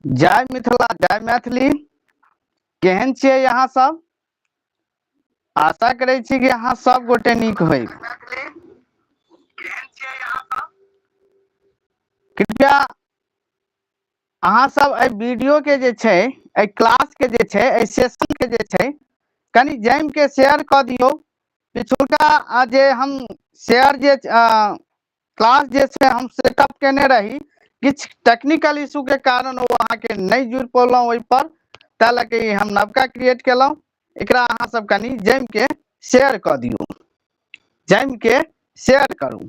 जय मिथिला जय मैथिली। केहन छियै अहाँ सब? आशा करै छी कि अहाँ सब गोटे नीक होइ। कृपया अहाँ सब एहि वीडियो के जे छै, एहि क्लास के जे छै, एहि सेशन के जे छै कनि जमि के शेयर कऽ दियौ। पिछुलका जे हम शेयर जे क्लास जे छै हम सेटअप केने रही, किछु टेक्निकल इशू के कारण ओ अहाँके नहि जुड़ि पौलहुँ ओहिपर, ताहि लऽ के ई हम नवका क्रिएट केलहुँ। एकरा अहाँ सब कनि जमि के शेयर कऽ दियौ, जमि के शेयर करू।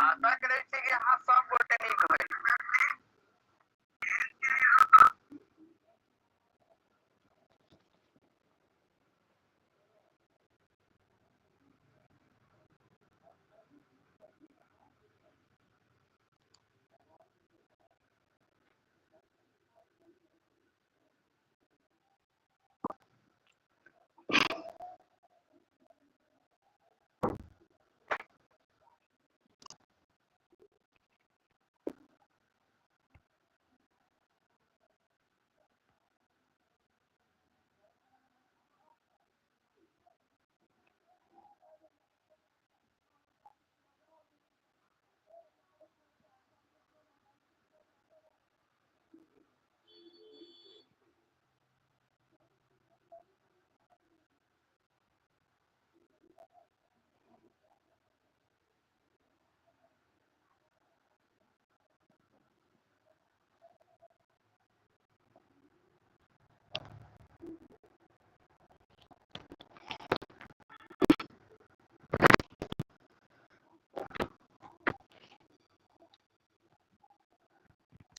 आशा करै छी कि अहाँ सब गोटे नीक होइ।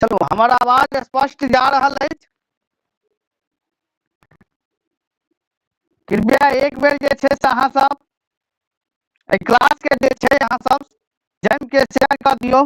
चलू, हमर आवाज स्पष्ट जा रहल अछि? कृपया एक बेर जे छै से अहाँ सब एहि क्लास के जे छै अहाँ सब जमि के शेयर कऽ दियौ।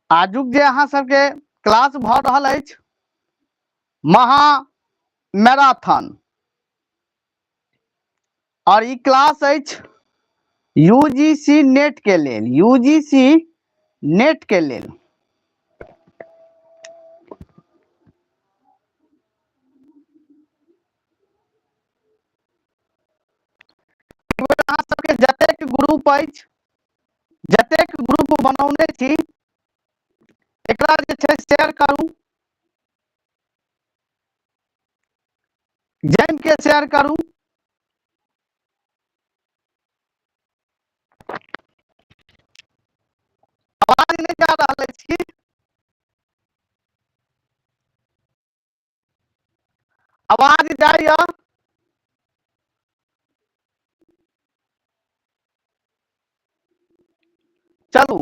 आजुक जे अहाँ सबके क्लास भऽ रहल अछि महा मैराथन, और ई क्लास अछि यूजीसी नेट के लेल, यूजीसी नेट के लेल। अहाँ सबके जतेक ग्रुप अछि, जतेक ग्रुप बनौने छी, एकरा जे छै शेयर करू, जमि के शेयर करू। आवाज नहि जा रहल अछि की? आवाज जाइया? चलू,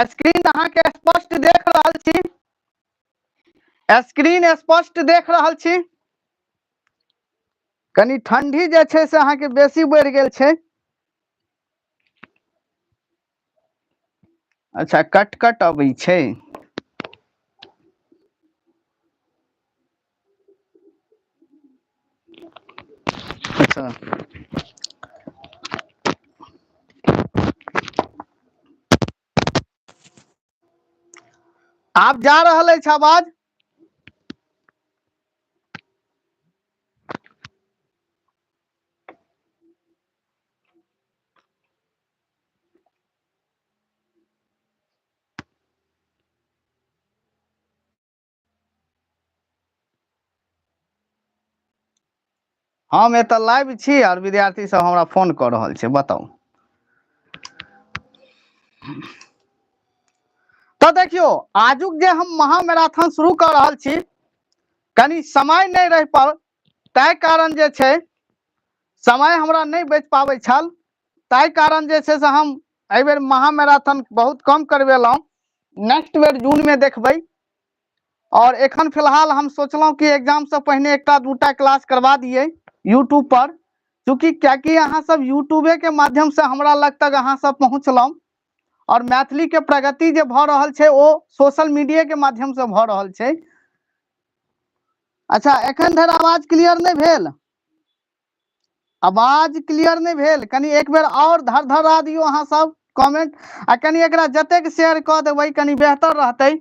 स्क्रीन अहाँके स्पष्ट देख रहल छी, स्क्रीन स्पष्ट देख रहल छी। कनि ठंडी जे छै से अहाँके बेसी बढ़ि गेल छै। अच्छा, कट कट अबै छै। अच्छा, आब जा रहल अछि आवाज? हम एतऽ लाइव छी और विद्यार्थी सब हमरा फोन कऽ रहल छै, बताउ। तऽ देखियौ, आजुक जे हम महामैराथन शुरू कऽ रहल छी, कनि समय नहि रहि पाओल, ताहि कारण जे छै समय हमरा नहि बचि पाबै छल, ताहि कारण जे छै से हम एहिबेर महामैराथन बहुत कम करबेलहुँ। नेक्स्ट बेर जून में देखबै। और एखन फिलहाल हम सोचलहुँ कि एग्जामसँ पहिने एकटा दूटा क्लास करवा दियै यूट्यूब पर, चूँकि कियाकि अहाँ सब यूट्यूबे के माध्यम से हमरा लग तक अहाँ सब पहुँचलहुँ और मैथिली के प्रगति जे भऽ रहल छै ओ सोशल मीडिया के माध्यम से भऽ रहल छै। अच्छा, एखन धरि आवाज क्लियर नहि भेल? आवाज क्लियर नहि भेल? कनि एक बेर आओर धर धरा दियौ अहाँ सब कमेंट, आ कनि एकरा जतेक शेयर कऽ देबै कनि बेहतर रहतै।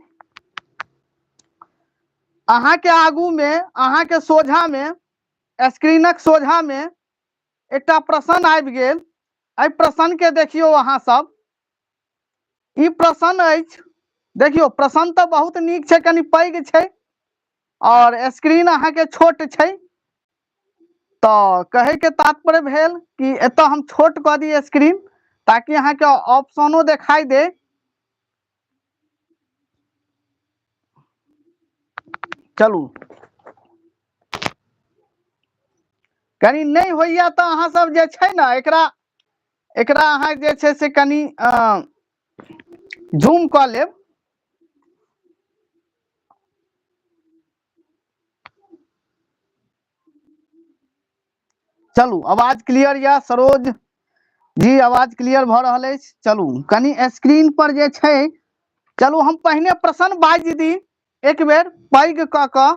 अहाँके आगू मे, अहाँके सोझा मे, स्क्रीनक सोझा मे एकटा प्रश्न आबि गेल। एहि प्रश्न के देखियौ अहाँ सब, ई प्रश्न अछि। देखियौ प्रश्न तऽ बहुत नीक छै, कनि पैघ छै और स्क्रीन अहाँके छोट छै। तऽ कहैके तात्पर्य भेल कि एतऽ हम छोट कऽ दी स्क्रीन ताकि अहाँके ऑप्शनो देखाई दे। चलू, कनि नहि होइया तऽ अहाँ सब जे छै ने एकरा एकरा अहाँ जे छै से कनि जूम कऽ लेब। चलू, आवाज क्लियर या सरोज जी? आवाज क्लियर भऽ रहल अछि? चलू, कनि स्क्रीन पर जे छै, चलू हम पहिने प्रश्न बाजि दी एक बेर पैघ कऽ कऽ,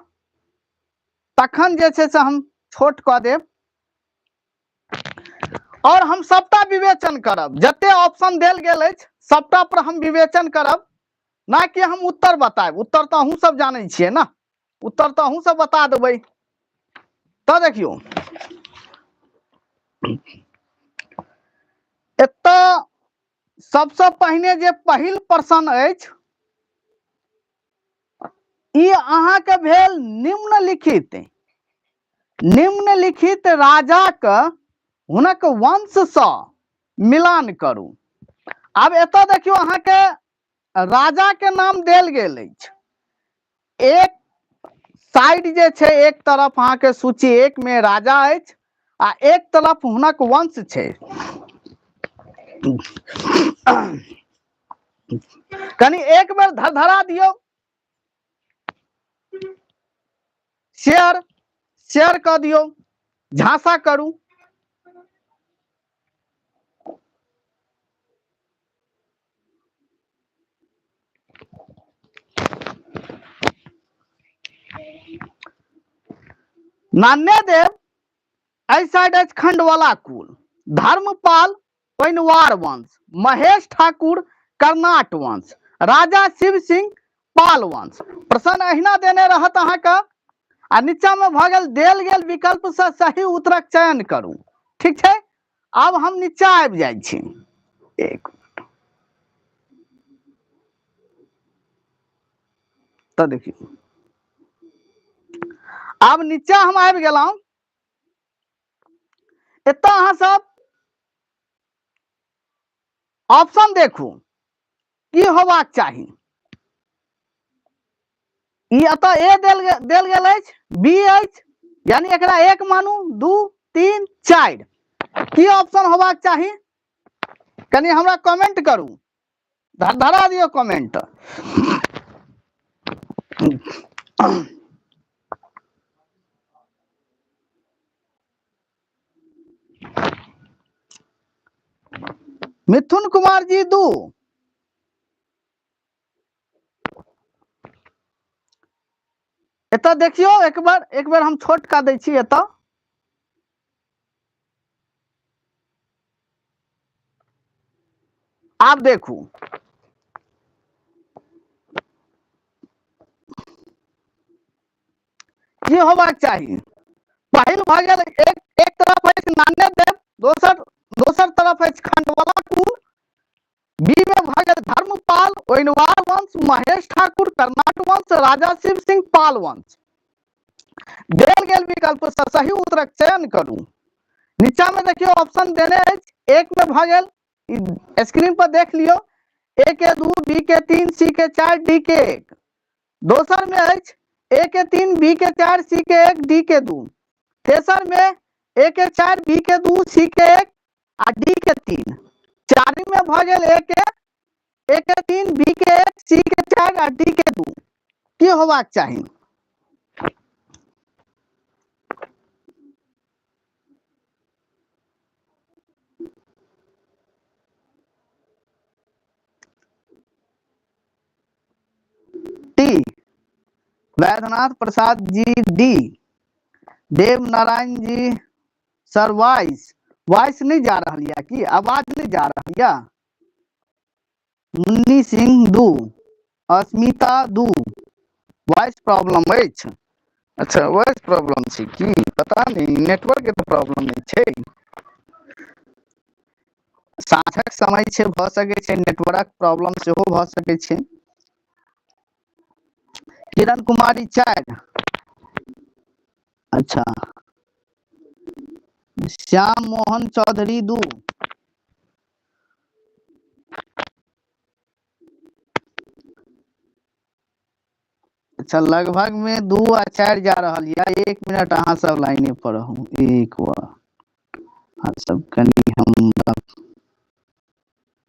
तखन जे छै से हम छोट कऽ देब और हम सबटा विवेचन करब। जते ऑप्शन देल गेल अछि सबटा पर हम विवेचन करब, ना कि हम उत्तर बतायब। उत्तर तऽ अहूँ सब जानै छियै ने, उत्तर तऽ अहूँ सब बता देबै। तऽ देखियौ, एतऽ सबसँ पहिने जे पहिल प्रश्न अछि ई अहाँके भेल निम्नलिखित निम्नलिखित राजाक हुनक वंशसँ मिलान करू। आब एतऽ देखियौ, अहाँके राजा के नाम देल गेल अछि। एक साइड जे छै, एक तरफ अहाँके सूची एक में राजा अछि आ एक तरफ हुनक वंश छै। कनि एक बेर धरधरा दियौ, शेयर शेयर कऽ दियौ, झांसा करू। नान्यदेव एहि साइड अछि खंडवाला कुल, धर्मपाल ओइनवार वंश, महेश ठाकुर कर्नाट वंश, राजा शिव सिंह पाल वंश। प्रश्न अहिना देने रहत अहाँके आ नीचा में भऽ गेल देल गेल विकल्प से सही उत्तरक चयन करू। ठीक छै, आब हम नीचा आबि जाइ छी। एक तऽ देखियौ, आब नीचा हम आबि गेलहुं। एतऽ अहाँ सब ऑप्शन देखू की होबाक चाही। ई एतऽ ए देल गेल अछि, बी अछि, यानी एकरा एक मानू, 2 3 4, की ऑप्शन होबाक चाही? कनि हमरा कमेंट करू, धरा दियौ कमेंट। मिथुन कुमार जी 2, एतऽ देखियौ एक बार, एक बेर हम छोट कऽ दै छी एतऽ। आब देखू, की होबाक चाही। पहिल भऽ गेल एक, एक तरफ अछि नान्यदेव, दोसर दोसर तरफ अछि खंडवाला कुल, बी में भऽ गेल धर्मपाल ओइनवार वंश, महेश ठाकुर कर्नाट वंश, राजा शिव सिंह पाल वंश। देल गेल विकल्प से सही उत्तरक चयन करू। नीचा में देखियौ ऑप्शन देने अछि, एक में भऽ गेल, स्क्रीन पर देख लियौ, ए के 2, बी के 3, सी के 4, डी के 1। दोसर में अछि ए के 3, बी के 4, सी के 1, डी के 2। तेसर में ए के 4, बी के 2, सी के 1 आ डी के 3। चारिम में भऽ गेल ए के 3, बी के 1, सी के 4 आ डी के 2। की होबाक चाही? T Vaidyanath Prasad ji D, Dev Narayan ji sir voice, voice नहि जा रहल यऽ की? आवाज नहि जा रहल यऽ? मुन्नी सिंह 2, अस्मिता 2, वॉइस प्रॉब्लम अछि। अच्छा वॉइस प्रॉब्लम छै की? पता नहि, नेटवर्क के तऽ प्रॉब्लम नहि छै। साँझक समय छै, भऽ सकै छै नेटवर्क प्रॉब्लम सेहो भऽ सकै छै। किरण कुमारी 4, अच्छा श्याम मोहन चौधरी 2, अच्छा लगभग में 2 आ 4 जा रहल यऽ। 1 मिनट अहाँ सब लाइने पर रहू, एक बार अहाँ सब कनि हम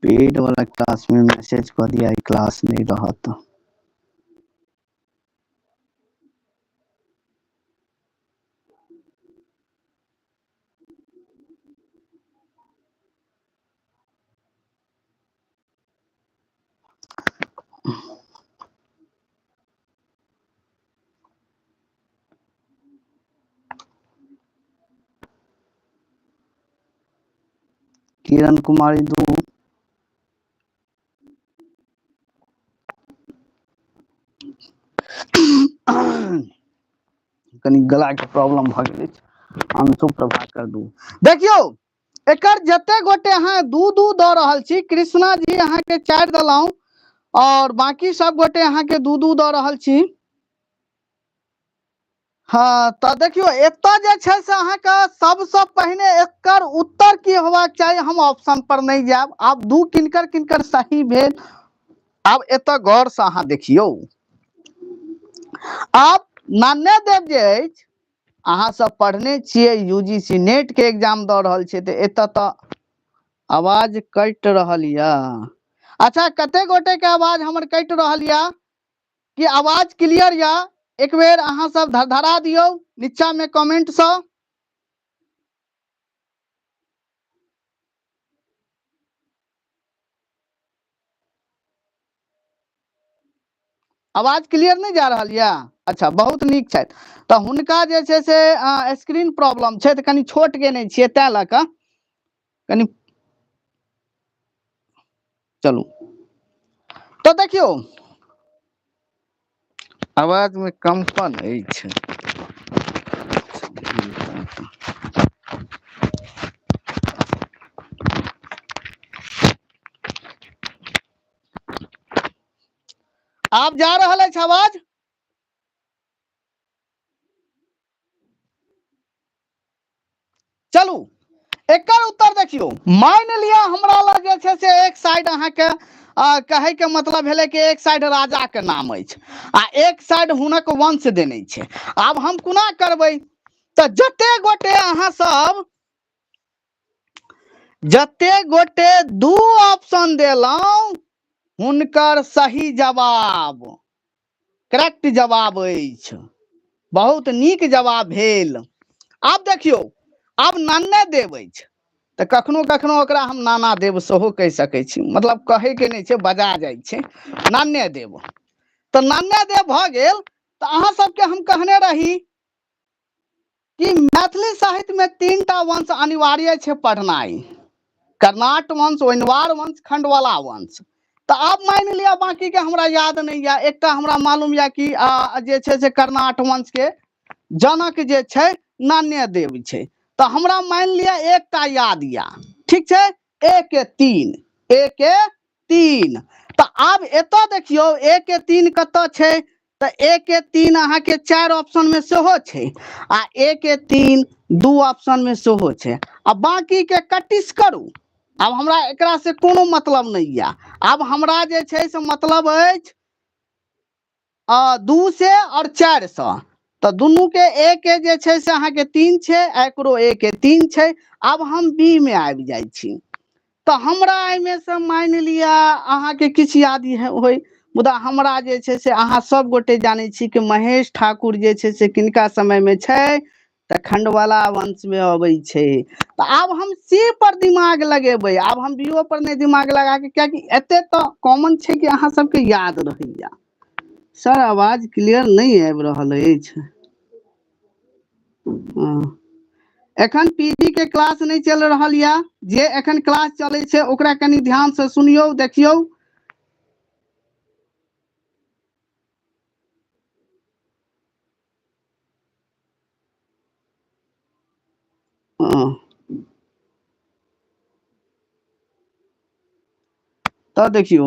पेड वाला क्लास में मैसेज कऽ दिया, क्लास नहीं रहत। किरण कुमारी 2, कनि गला के प्रॉब्लम भऽ गेल अछि। अंशु प्रभाकर 2। देखियौ एकर जते गोटे अहाँ 2-2 दऽ रहल छी, कृष्णा जी अहाँ के 4 देलहुँ और बाकी सब गोटे अहाँ के 2-2 दऽ रहल छी। हाँ तऽ देखियौ एतऽ जे छै से अहाँके सबसँ पहिने एकर उत्तर की होबाक चाही, हम ऑप्शन पर नहि जायब। आब 2 किनकर किनकर सही भेल, आब एतऽ गौर से अहाँ देखियौ। आब नान्यदेव जे अछि अहाँ सब पढ़ने छियै, यूजीसी नेट के एग्जाम दऽ रहल छियै, तऽ एतऽ तऽ आवाज कटि रहल यऽ। अच्छा कते गोटे के आवाज हमर कटि रहल यऽ? कि आवाज क्लियर यऽ? एक बेर अहाँ सब धरधरा दियौ नीचा में कमेंट सँ। आवाज क्लियर नहीं जा रहल यऽ? अच्छा बहुत नीक छथि। तऽ हुनका जे छै से स्क्रीन प्रॉब्लम छै, तऽ कनि छोट केने छियै तैं लऽ कऽ कनि चलू। तऽ देखियौ आवाज में कंपन अछि। आब जा रहल अछि आवाज? चलू एकर उत्तर देखियौ। मानि लिअ हमरा लग जे छै से एक साइड अहाँके कहै के मतलब भेलै कि एक साइड राजा के नाम अछि आ एक साइड हुनक वंश देने छै। आब हम कोना करबै? तऽ जते गोटे अहाँ सब, जते गोटे 2 ऑप्शन देलहुं हुनकर सही जवाब, करेक्ट जवाब अछि। बहुत नीक जवाब भेल। आब देखियौ, आब नान्यदेव अछि तऽ कखनो कखनो ओकरा हम नाना देव सेहो कहि सकै छी, मतलब कहै के नहि छै, बजा जाइ छै नान्यदेव। तऽ नान्यदेव भऽ गेल। तऽ अहाँ सबके हम कहने रही कि मैथिली साहित्य में 3टा वंश अनिवार्य छै पढ़नाइ, कर्नाट वंश, ओइनवार वंश, खंडवाला वंश। तऽ आब मानि लिअ बाकी के हमरा याद नहि यऽ, एकटा हमरा मालूम यऽ कि जे छै से कर्नाट वंश के जनक जे छै नान्यदेव छै, तऽ हमरा मानि लिअ एकटा याद यऽ, ठीक छै, ए के 3, ए के 3। तऽ आब एतऽ देखियौ ए के 3 कतऽ छै? तऽ ए के 3 अहाँके 4 ऑप्शन में सेहो छै आ ए के 3 2 ऑप्शन में सेहो छै। आ बाकी के कटिस करू, आब हमरा एकरा से कोनो मतलब नहि यऽ। आब हमरा जे छै से मतलब अछि 2 से और 4 से, तऽ दुनू के ए के जे छै से अहाँके 3 छै आ एकरो ए के 3 छै। आब हम बी में आबि जाइ छी। तऽ हमरा एहिमे से मानि लिअ अहाँके किछु याद होय, मुदा हमरा जे छै से अहाँ सब गोटे जानै छी कि महेश ठाकुर जे छै से किनका समय मे छै, तऽ खंडवाला वंश मे अबै छै। तऽ आब हम सी पर दिमाग लगेबै, आब हम बी ओ पर नहि दिमाग लगा के, कियाकि एते तऽ कॉमन छै कि अहाँ सबके याद रहैया। सर आवाज क्लियर नहि आबि रहल अछि। हँ, एखन पीजी के क्लास नहि चलि रहल यऽ, जे एखन क्लास चलै छै ओकरा कनि ध्यान से सुनियौ देखियौ। हँ, तऽ देखियौ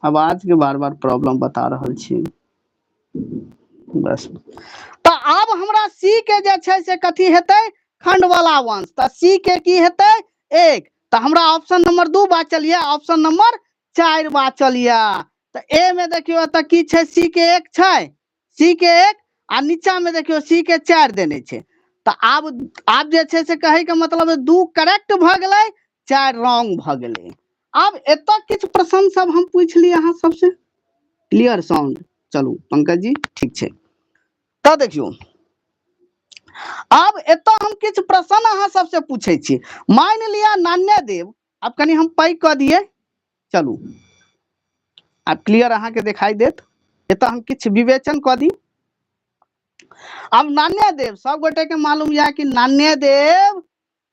आवाज के बार बार प्रॉब्लम बता रहल छी बस। तऽ आब हमरा सी के जे छै से कथी हेतै, खंडवाला वंश। तऽ सी के की हेतै, 1। तऽ हमरा ऑप्शन नंबर 2 बाचल यऽ, ऑप्शन नंबर 4 बाचल यऽ। तऽ ए में देखियौ एतऽ की छै, सी के 1 छै, सी के 1, आ नीचा में देखियौ सी के 4 देने छै। तऽ आब जे छै से कहै के मतलब 2 करेक्ट भऽ गेलै, 4 रॉन्ग भऽ गेलै। आब एतऽ किछु प्रश्न सब हम पूछि ली अहाँ सबसे। क्लियर साउंड, चलू पंकज जी ठीक छै। तऽ देखियौ आब एतऽ हम किछु प्रश्न अहाँ सबसे पूछै छी। मानि लिअ नान्यदेव, आब कनि हम पैघ कऽ दियै, चलू आब क्लियर अहाँके देखाई देत। एतऽ हम किछु विवेचन कऽ दी। आब नान्यदेव सब गोटे के मालूम यऽ कि नान्यदेव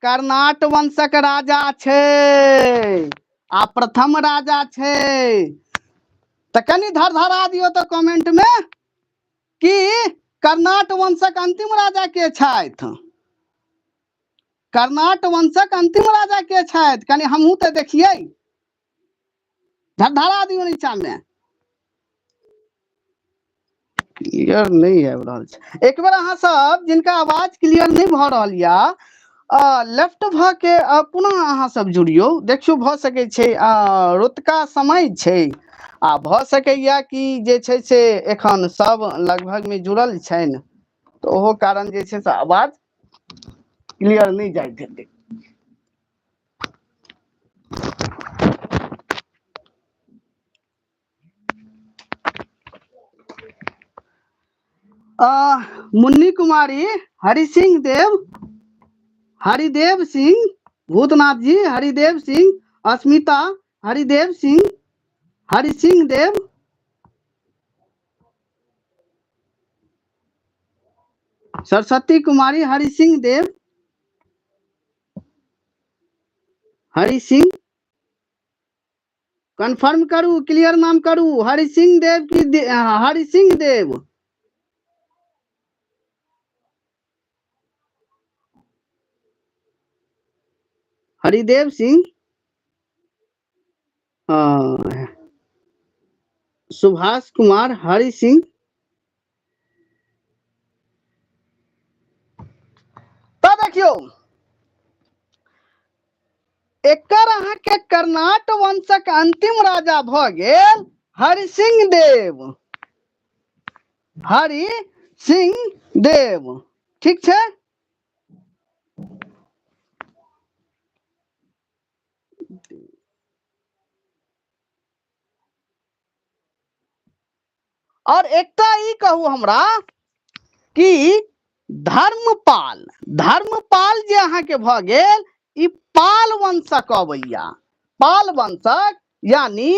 कर्नाट वंशक राजा छै आ प्रथम राजा छै। तऽ कनि धरधरा दियौ तऽ कमेंट में कि कर्नाट वंशक अंतिम राजा के छथि, कर्नाट वंशक अंतिम राजा के छथि, कनि हमहूँ तऽ देखियै। धरधरा दियौ नीचा में। क्लियर नहि आबि रहल छै। एक बेर अहाँ सब जिनका आवाज क्लियर नहि भऽ रहल यऽ, लेफ्ट भऽ के पुनः अहाँ सब जुड़ियौ। देखियौ भऽ सकै छै, रतुका समय छै आ भऽ सकैया कि जे छै से एखन सब लगभग में जुड़ल छनि, तऽ ओहो कारण जे छै से आवाज क्लियर नहि जाइत हेतै। मुन्नी कुमारी, हरि सिंह देव, हरिदेव सिंह, भूतनाथ जी, हरिदेव सिंह, अस्मिता, हरिदेव सिंह, हरि सिंह देव, सरस्वती कुमारी, हरि सिंह देव, हरि सिंह, कन्फर्म करू, क्लियर नाम करू, हरि सिंह देव की हरि सिंह देव। हरिदेव सिंह, हाँ, सुभाष कुमार, हरि सिंह। तऽ देखियौ एकर अहाँके कर्नाट वंशक अंतिम राजा भऽ गेल हरि सिंह देव, हरि सिंह देव, ठीक छै। और एकटा ई कहू हमरा कि धर्मपाल, धर्मपाल जे अहाँके भऽ गेल ई पाल वंशक अबैया, पाल वंशक यानी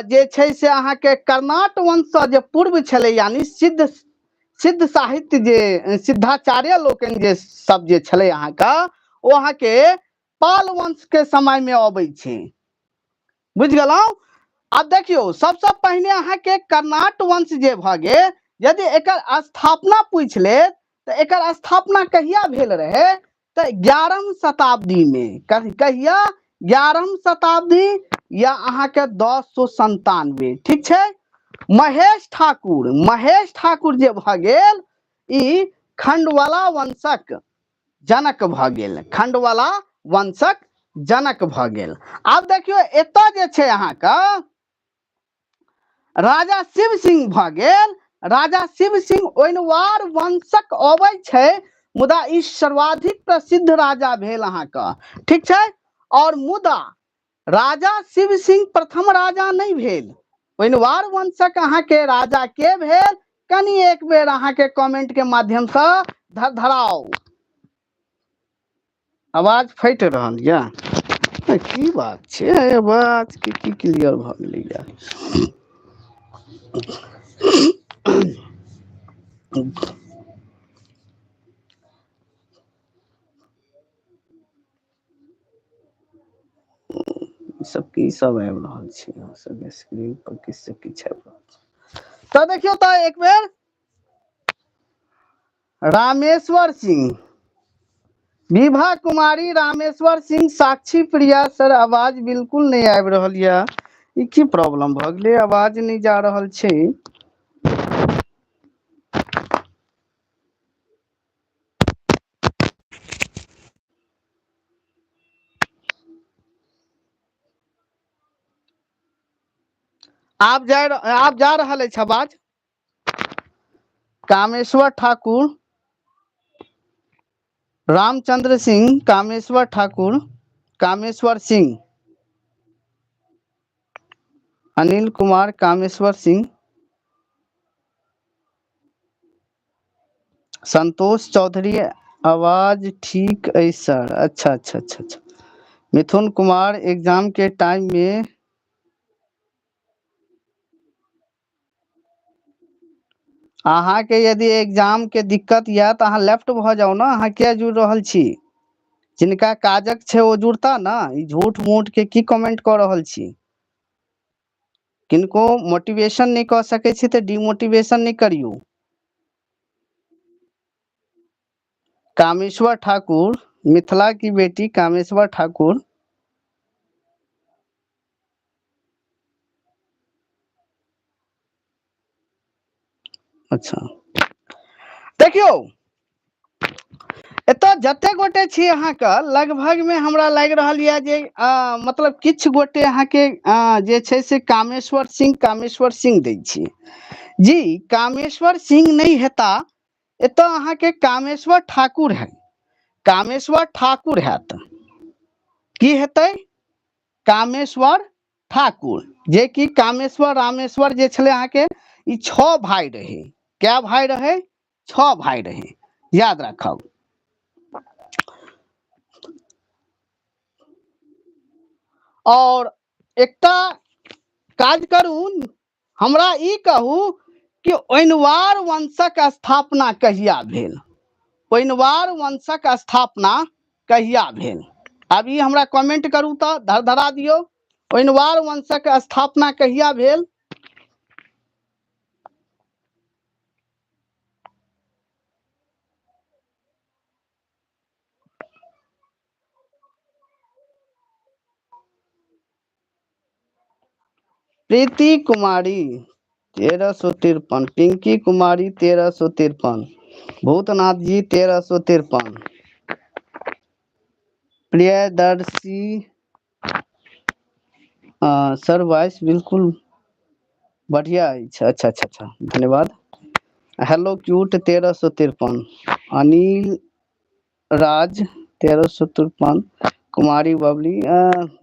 जे छै से अहाँके कर्नाट वंशसँ जे पूर्व छलै, यानी सिद्ध साहित्य जे सिद्धाचार्य लोकनि जे सब जे छलै अहाँके, ओ अहाँके पाल वंश के समय में अबै छै, बुझि गेलहुँ। आब देखियौ सबसँ पहिने अहाँके कर्नाट वंश जे भऽ गेल, यदि एकर स्थापना पूछि लेत तऽ एकर स्थापना कहिया भेल रहै, तऽ 11 शताब्दी में। कहिया? 11 शताब्दी या अहाँके 1097, ठीक छै। महेश ठाकुर, महेश ठाकुर जे भऽ गेल ई खंडवाला वंशक जनक भऽ गेल, खंडवाला वंशक जनक भऽ गेल। आब देखियौ एतऽ जे छै अहाँके राजा शिव सिंह भऽ गेल। राजा शिव सिंह ओइनवार वंशक अबै छै, मुदा ई सर्वाधिक प्रसिद्ध राजा भेल अहाँके, ठीक छै। और मुदा राजा शिव सिंह प्रथम राजा नहि भेल, ओइनवार वंशक अहाँके राजा के भेल? कनि एक बेर अहाँके कमेंट के माध्यमसँ धरधराउ। आवाज फटि रहल यऽ, की बात छै? आवाज के की क्लियर भऽ गेलै यार? ई सब की सब आबि रहल छै अहाँ सबके स्क्रीन पर? किछु से किछु आबि रहल छै। तऽ देखियौ तऽ एक बेर रामेश्वर सिंह, विभा कुमारी, रामेश्वर सिंह, साक्षी प्रिया। सर, आवाज बिल्कुल नहि आबि रहल यऽ, ई की प्रॉब्लम भऽ गेलै? आवाज नहि जा रहल छै। आब जा, आब जा रहल अछि आवाज। कामेश्वर ठाकुर, रामचंद्र सिंह, कामेश्वर ठाकुर, कामेश्वर सिंह, अनिल कुमार, कामेश्वर सिंह, संतोष चौधरी, आवाज ठीक अछि सर। अच्छा अच्छा अच्छा अच्छा। मिथुन कुमार, एग्जाम के टाइम में अहाँके यदि एग्जाम के दिक्कत यऽ तऽ अहाँ लेफ्ट भऽ जाउ ने, अहाँ किया जुड़ि रहल छी? जिनका काजक छै ओ जुड़ता ने। ई झूठ मूठ के की कमेंट कऽ रहल छी? किनको मोटिवेशन नहि कऽ सकै छी तऽ डिमोटिवेशन नहि करियौ। कामेश्वर ठाकुर, मिथिला की बेटी कामेश्वर ठाकुर। अच्छा, देखियौ, एतऽ जते गोटे छी अहाँके लगभग मे हमरा लागि रहल यऽ जे मतलब किछु गोटे अहाँके जे छै से कामेश्वर सिंह, कामेश्वर सिंह दै छी जी। कामेश्वर सिंह नहि हेता एतऽ, अहाँके कामेश्वर ठाकुर है, कामेश्वर ठाकुर हैत। की हेतै? कामेश्वर ठाकुर, जे कि कामेश्वर रामेश्वर जे छलै अहाँके, ई 6 भाई रहे। कै भाई रहे? 6 भाई रहे, याद राखब। और एकटा काज करू, हमरा ई कहू कि ओइनवार वंशक स्थापना कहिया भेल? ओइनवार वंशक स्थापना कहिया भेल? आब ई हमरा कमेंट करू तऽ धरधरा दियौ, ओइनवार वंशक स्थापना कहिया भेल? प्रीति कुमारी 1353, पिंकी कुमारी 1353, भूतनाथ जी 1353, प्रियदर्शी सर वॉइस बिल्कुल बढ़िया अछि। अच्छा अच्छा अच्छा, धन्यवाद। हेलो क्यूट 1353, अनिल राज 1353, कुमारी बबली,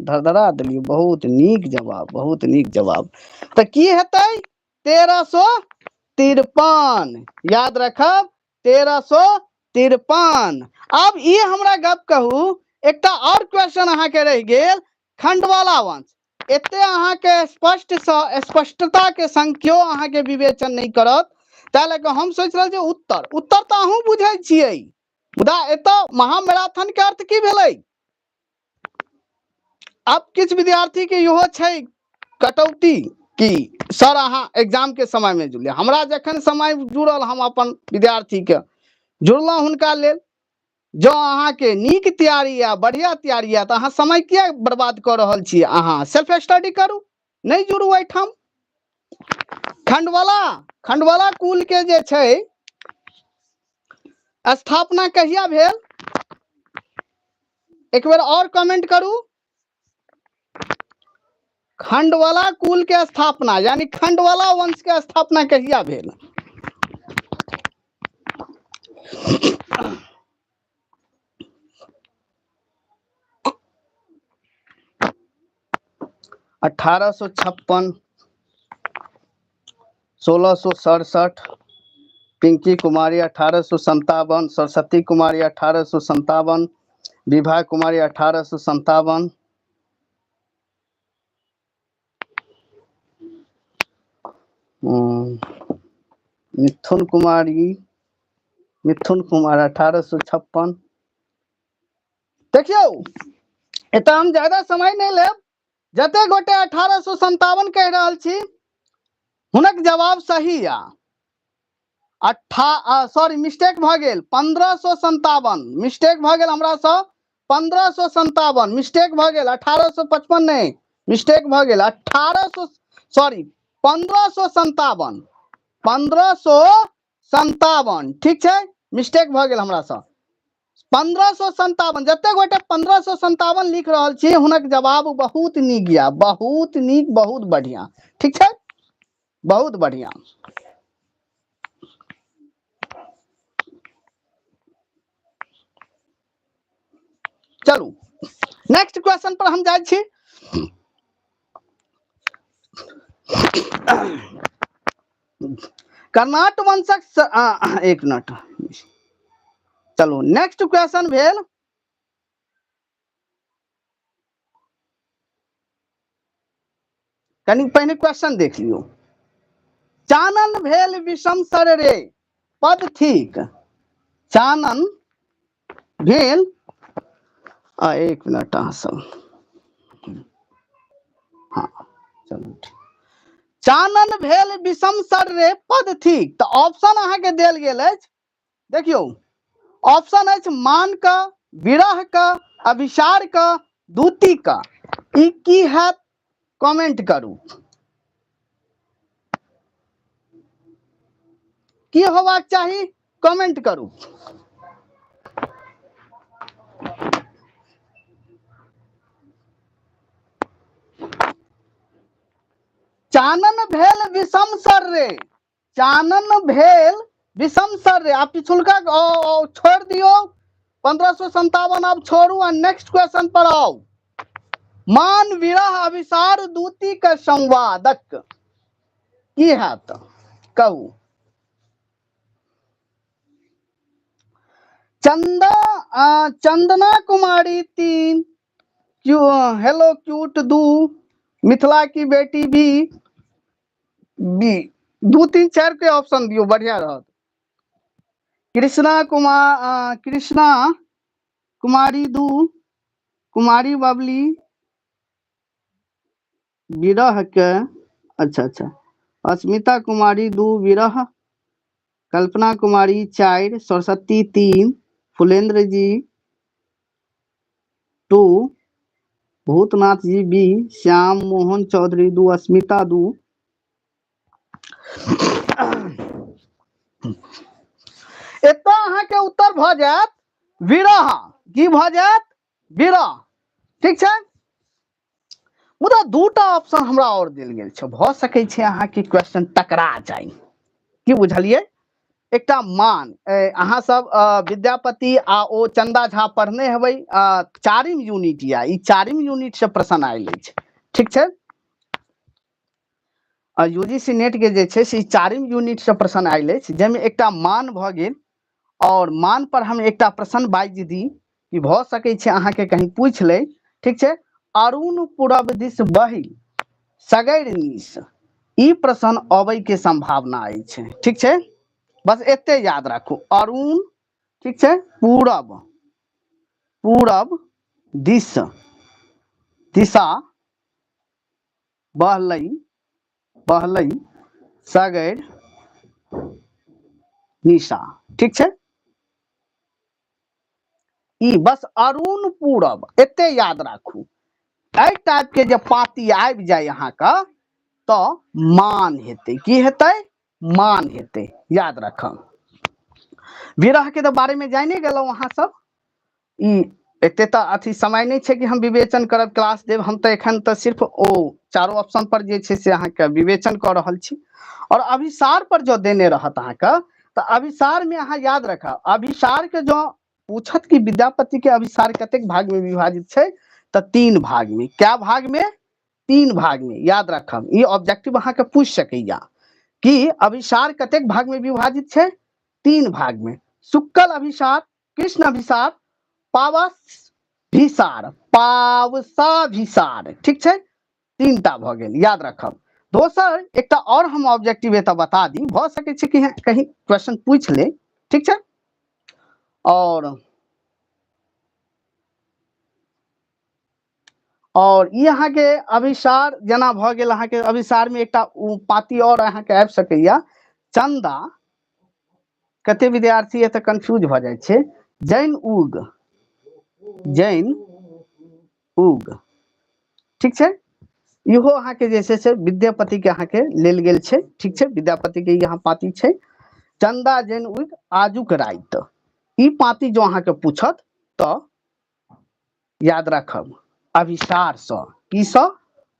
धरधरा देलियै। बहुत नीक जवाब, बहुत नीक जवाब। तऽ की हेतै? 1353, याद रखब, 1353। आब ई हमरा गप कहू, एकटा और क्वेश्चन अहाँके रहि गेल, खंडवाला वंश। एते अहाँके स्पष्ट सँ स्पष्टता के संग केओ अहाँके विवेचन नहि करत, ताहि लऽ कऽ हम सोचि रहल छी। उत्तर, उत्तर तऽ अहूँ बुझै छियै, मुदा एतऽ महामैराथन के अर्थ की भेलै? आब किछु विद्यार्थी के इहो छै कटौती कि सर अहाँ एग्जाम के समय में जुड़लियै। हमरा जखन समय जुड़ल, हम अपन विद्यार्थी के जुड़लहुँ हुनका लेल। जँ अहाँके नीक तैयारी यऽ, बढ़िया तैयारी यऽ, तऽ अहाँ समय किया बर्बाद कऽ रहल छी? अहाँ सेल्फ स्टडी करू, नहि जुड़ू एहिठाम। खंडवाला, खंडवाला कुल के जे छै स्थापना कहिया भेल? एक बेर और कमेंट करू। खंडवाला कुल के स्थापना यानी खंडवाला वंश के स्थापना कहिया भेल? 1856। 1667, Pinki Kumari 1857, Saraswati Kumari 1857, Vibha Kumari 1857। Mithun Kumari, Mithun Kumar 1856। देखियौ, एतऽ हम ज्यादा समय नहि लेब। जते गोटे 1857 कहि रहल छी हुनक जवाब सही या अट्ठा सॉरी मिस्टेक भऽ गेल, 1557 मिस्टेक भऽ गेल हमरासँ, 1557 मिस्टेक भऽ गेल, 1855 नहि, मिस्टेक भऽ गेल, 1800 सॉरी 1557, 1557, ठीक छै, मिस्टेक भऽ गेल हमरासँ, 1557। जते गोटे 1557 लिख रहल छी हुनक जवाब बहुत नीक या, बहुत नीक, बहुत बढ़िया, ठीक छै, बहुत बढ़िया। चलू नेक्स्ट क्वेश्चन पर हम जाइ छी। कर्नाट वंशक एक मिनट, चलू नेक्स्ट क्वेश्चन भेल कनि पहिने क्वेश्चन देख लियौ। चानन भेल विषम सर रे पद थिक, चानन भेल, एक मिनट अहाँ सब, हाँ चलू ठीक। चानन भेल विषम सर रे पद थिक, तऽ ऑप्शन अहाँके देल गेल अछि। देखियौ ऑप्शन अछि मान का, विरह का, अभिसार का, दूती का। ई की हैत कमेंट करू, की होबाक चाही कमेंट करू। चानन भेल विषम सर रे, चानन भेल विषम सर रे। आब पिछुलका छोड़ि दियौ, 1557 आब छोड़ू आ नेक्स्ट क्वेश्चन पर आउ। मान विरह अभिसार दूती के संवादक की हैत कहू। चंदा चंदना कुमारी 3, क्यू हेलो क्यूट 2, मिथिला की बेटी बी बी 2 3 4 के ऑप्शन दियौ, बढ़िया रहत। कृष्णा कुमार, कृष्णा कुमारी 2, कुमारी बबली विरह के, अच्छा अच्छा, अस्मिता कुमारी 2 विरह, कल्पना कुमारी 4, सरस्वती 3, फुलेंद्र जी 2, भूतनाथ जी बी, श्याम मोहन चौधरी 2, अस्मिता 2। एतऽ अहाँके उत्तर भऽ जायत विरह। की भऽ जायत? विरह, ठीक छै। मुदा दूटा ऑप्शन हमरा आओर देल गेल छै, भऽ सकै छै अहाँके क्वेश्चन टकरा जाय, की बुझलियै? एकटा मान, अहाँ सब विद्यापति आ ओ चंदा झा पढ़ने हेबै, चारिम यूनिट या ई चारिम यूनिट से प्रश्न आयल अछि, ठीक छै। यूजीसी नेट के जे छै से ई चारिम यूनिट से प्रश्न आयल अछि, जाहिमे एकटा मान भऽ गेल और मान पर हम एकटा प्रश्न बाजि दी कि भऽ सकै छै अहाँके कहीं पूछि लै, ठीक छै। अरुण पूरब दिस बहि सगैर निस, ई प्रश्न अबै के संभावना अछि, ठीक छै। बस एते याद राखू, अरुण, ठीक छै, पूरब, पूरब दिस दिशा बहलै, बहलै सगैर निशा, ठीक छै। ई बस अरुण पूरब एते याद राखू। एहि टाइप के जे पाती आबि जाय अहाँके तऽ मान हेतै, की हेतै? मान हेतै, याद रखब। विरह के तऽ बारे में जाने गेलहुँ अहाँ सब, ई एते तऽ अथी समय नहि छै कि हम विवेचन करब, क्लास देब। हम तऽ एखन तऽ सिर्फ ओ चारो ऑप्शन पर जे छै से अहाँके विवेचन कऽ रहल छी। और अभिसार पर जँ देने रहत अहाँके तऽ अभिसार में अहाँ याद रखब, अभिसार के जँ पूछत कि विद्यापति के अभिसार कतेक भाग में विभाजित छै तऽ 3 भाग में। क्या भाग में? 3 भाग में, याद रखब। ई ऑब्जेक्टिव अहाँके पूछि सकैया। कि अभिसार कतेक भाग में विभाजित छै? 3 भाग में। शुक्ल अभिसार, कृष्ण अभिसार, पावसाभिसार, पावसाभिसार। ठीक छै, 3टा भऽ गेल, याद रखब। दोसर एकटा और हम ऑब्जेक्टिव एतऽ बता दी, भऽ सकै छै कि कहीं क्वेश्चन पूछि ले। ठीक छै, और ई अहाँके अभिसार जेना भऽ गेल, अहाँके अभिसार में एकटा पाती और अहाँके आबि सकैया, चंदा। कते विद्यार्थी एतऽ कंफ्यूज भऽ जाइ छै, जैन उग, जैन उग। ठीक छै, इहो अहाँके जे छै से विद्यापति के अहाँके लेल गेल छै। ठीक छै, विद्यापति के यहाँ पाती छै, चंदा जैन उग आजुक राति। ई पाती जो अहाँके पूछत तऽ याद राखब अभिसार सँ। की सँ?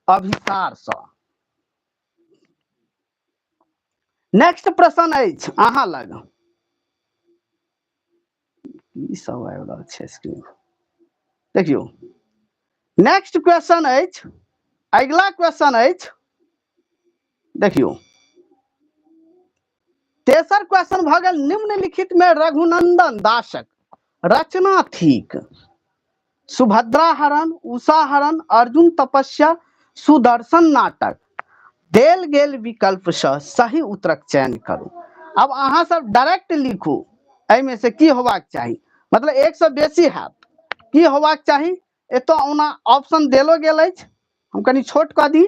अभिसार सँ। नेक्स्ट प्रश्न अछि अहाँ लग, ई सब आबि रहल छै स्क्रीन, देखियौ। नेक्स्ट क्वेश्चन अछि, अगिला क्वेश्चन अछि, देखियौ तेसर क्वेश्चन भऽ गेल, निम्नलिखित में रघुनंदन दासक रचना थीक। सुभद्रा हरण, उषा हरण, अर्जुन तपस्या, सुदर्शन नाटक। देल गेल विकल्प सँ सही उत्तरक चयन करू। अब अहाँ सब डायरेक्ट लिखू एहिमे से की होबाक चाही, मतलब एक से बेसी हैत, की होबाक चाही। एतऽ ओना ऑप्शन देलो गेल अछि, हम कनि छोट कऽ दी।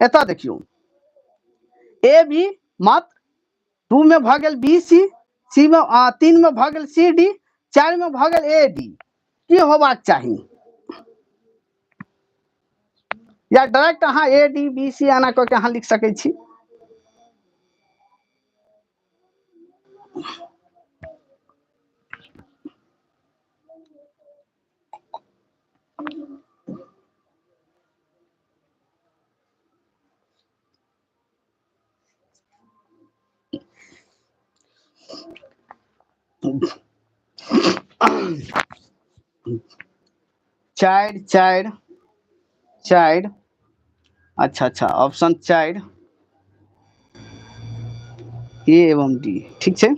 एतऽ देखियौ ए बी मात्र, 2 में भऽ गेल बी सी, सी में, 3 में भऽ गेल सी डी, 4 में भऽ गेल ए डी। की होबाक चाही? या डायरेक्ट अहाँ ए डी बी सी एना कऽ के अहाँ लिख सकै छी। चारि चारि चारि, अच्छा अच्छा, ऑप्शन 4 ए एवं डी। ठीक छै,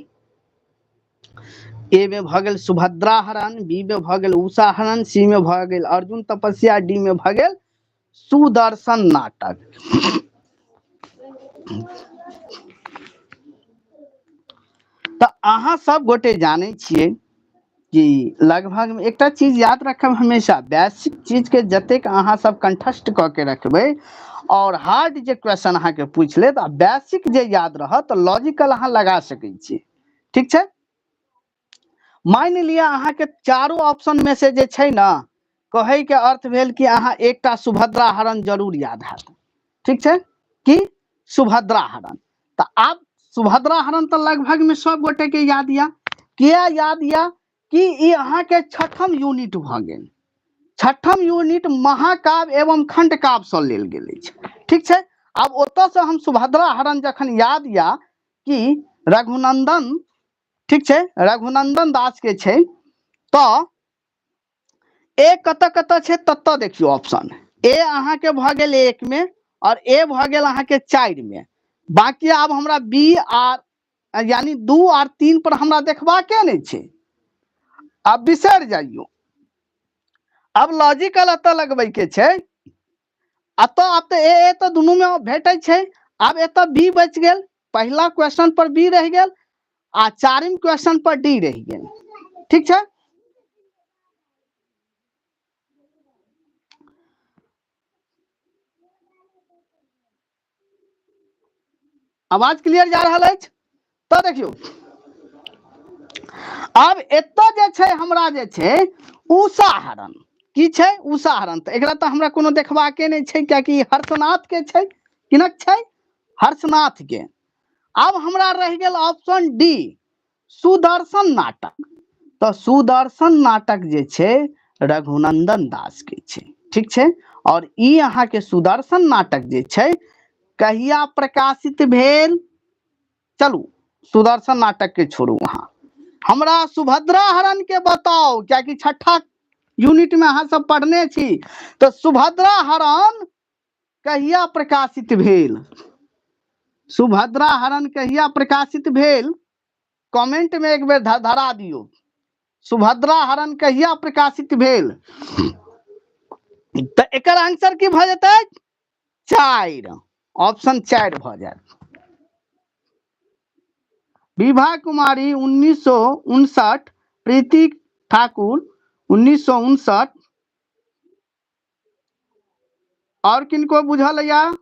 ए में भऽ गेल सुभद्रा हरण, बी में भऽ गेल उषा हरण, सी में भऽ गेल अर्जुन तपस्या, डी में भऽ गेल सुदर्शन नाटक। तऽ अहाँ सब गोटे जानै छियै कि लगभग एकटा चीज याद रखब हमेशा, बेसिक चीज के जतेक अहाँ सब कंठस्थ कऽ के रखबै और हार्ड जे क्वेश्चन अहाँके पूछि लेत आ बेसिक जे याद रहत तऽ लॉजिकल अहाँ लगा सकै छी। ठीक छै, मानि लिअ अहाँके चारू ऑप्शन में से जे छै ने, कहै के अर्थ भेल कि अहाँ एकटा सुभद्रा हरण जरूर याद हैत। ठीक छै, कि सुभद्रा हरण, तऽ आब सुभद्रा हरण तऽ लगभग में सब गोटे के याद या। किया याद या? कि ई अहाँके छठम यूनिट भऽ गेल। छठम यूनिट महाकाव्य एवं खंडकाव्य सँ लेल गेल अछि। ठीक छै, आब ओतऽ से हम सुभद्रा हरण जखन याद या कि रघुनंदन, ठीक छै, रघुनंदन दास के छै, तऽ ए कतऽ कतऽ छै ततऽ देखियौ ऑप्शन। ए अहाँके भऽ गेल 1 में और ए भऽ गेल अहाँके 4 में। बाकी आब हमरा बी आर यानी 2 और 3 पर हमरा देखबाके नहि छै, आब बिसरि जाइयो। आब लॉजिकल एतऽ लगबै के छै, एतऽ आब तऽ ए ए तऽ दुनू में भेटै छै। आब एतऽ बी बचि गेल, पहिला क्वेश्चन पर बी रहि गेल आ चारिम क्वेश्चन पर डी रहि गेल। ठीक छै, आवाज क्लियर जा रहल अछि? तऽ देखियौ आब एतऽ जे छै हमरा जे छै उषा हरण, की छै? उषा हरण। तऽ एकरा तऽ हमरा कोनो देखबाके नहि छै, कियाकि हर्षनाथ के छै। किनक छै? हर्षनाथ के। आब हमरा रहि गेल ऑप्शन डी सुदर्शन नाटक। तऽ सुदर्शन नाटक जे छै रघुनंदन दास के छै। ठीक छै, और ई अहाँके सुदर्शन नाटक जे छै कहिया प्रकाशित भेल? चलू सुदर्शन नाटक के छोड़ू, अहाँ हमरा सुभद्रा हरण के बताउ, कियाकि छठा यूनिट में अहाँ सब पढ़ने छी। तऽ सुभद्रा हरण कहिया प्रकाशित भेल? सुभद्रा हरण कहिया प्रकाशित भेल? कमेंट में एक बेर धरा दियौ। सुभद्रा हरण कहिया प्रकाशित भेल? तऽ एकर आंसर की भऽ जेतै? 4, ऑप्शन 4 भऽ जायत। विभा कुमारी 1959, प्रीति ठाकुर 1959। और किनको बुझल या?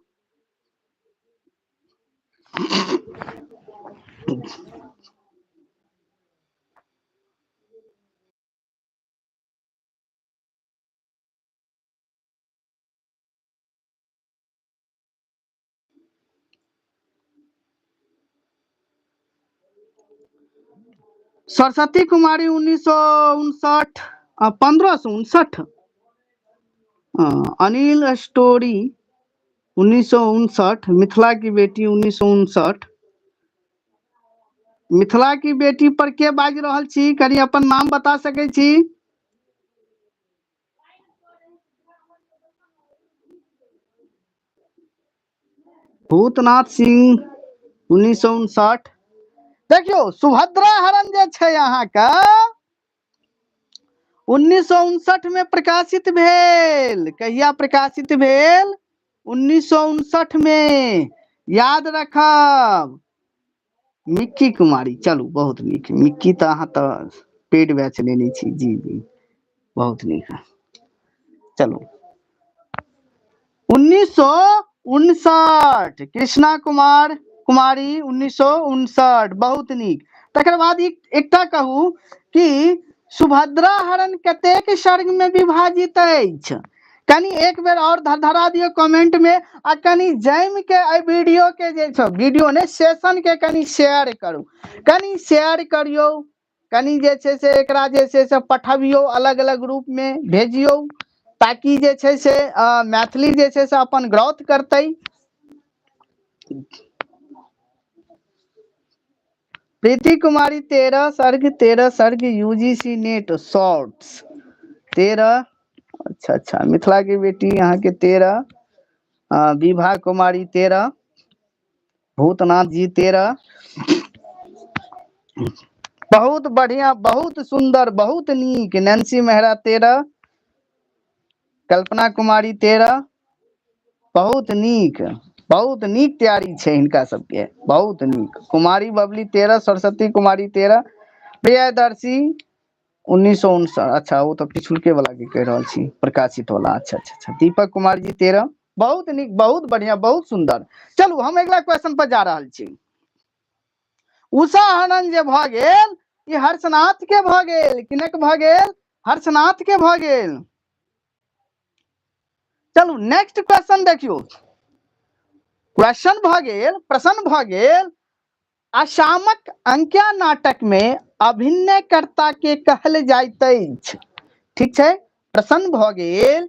सरस्वती कुमारी 1959, 1559। अनिल स्टोरी 1959, मिथिला की बेटी 1959। मिथिला की बेटी पर के बाजि रहल छी? कनि अपन नाम बता सकै छी? भूतनाथ सिंह 1959। देखियौ, सुभद्रा हरण जे छै अहाँके 1959 में प्रकाशित भेल। कहिया प्रकाशित भेल? 1959 में, याद रखब। मिक्की कुमारी, चलू बहुत नीक। मिक्की तऽ अहाँ तऽ पेड बैच लेने छी। जी जी, बहुत नीक। चलू 1959, कृष्णा कुमार कुमारी 1959, बहुत नीक। तकर बाद एकटा कहू कि सुभद्रा हरण कतेक सर्ग में विभाजित अछि? कनि एक बेर और धरधरा दियौ कमेंट में, आ कनि जमि के एहि वीडियो के जे छै, वीडियो ने सेशन के कनि शेयर करू, कनि शेयर करियौ, कनि जे छै से एकरा जे छै से पठबियौ, अलग अलग ग्रुप में भेजियौ, ताकि जे छै से मैथिली जे छै से अपन ग्रोथ करतै। प्रीति कुमारी 13 सर्ग, 13 सर्ग, यूजीसी नेट शॉर्ट्स 13। अच्छा अच्छा, मिथिला की बेटी अहाँके 13, विभा कुमारी 13, भूतनाथ जी 13। बहुत बढ़िया, बहुत सुंदर, बहुत नीक। नैन्सी मेहरा 13, कल्पना कुमारी 13, बहुत नीक, बहुत नीक तैयारी छै हिनका सबके, बहुत नीक। कुमारी बबली 13, सरस्वती कुमारी 13, प्रियदर्शी 1959। अच्छा, ओ तऽ पिछुलके वाला के कहि रहल छी, प्रकाशित वाला। अच्छा अच्छा अच्छा, दीपक कुमार जी 13, बहुत नीक, बहुत बढ़िया, बहुत सुंदर। चलू हम अगिला क्वेश्चन पर जा रहल छी। उषा हरण जे भऽ गेल ई हर्षनाथ के भऽ गेल। किनक भऽ गेल? हर्षनाथ के भऽ गेल। चलू नेक्स्ट क्वेश्चन देखियौ। क्वेश्चन भऽ गेल, प्रश्न भऽ गेल, आसामक अंकिया नाटक में अभिनयकर्ता के कहल जाइत अछि। ठीक छै, प्रश्न भऽ गेल,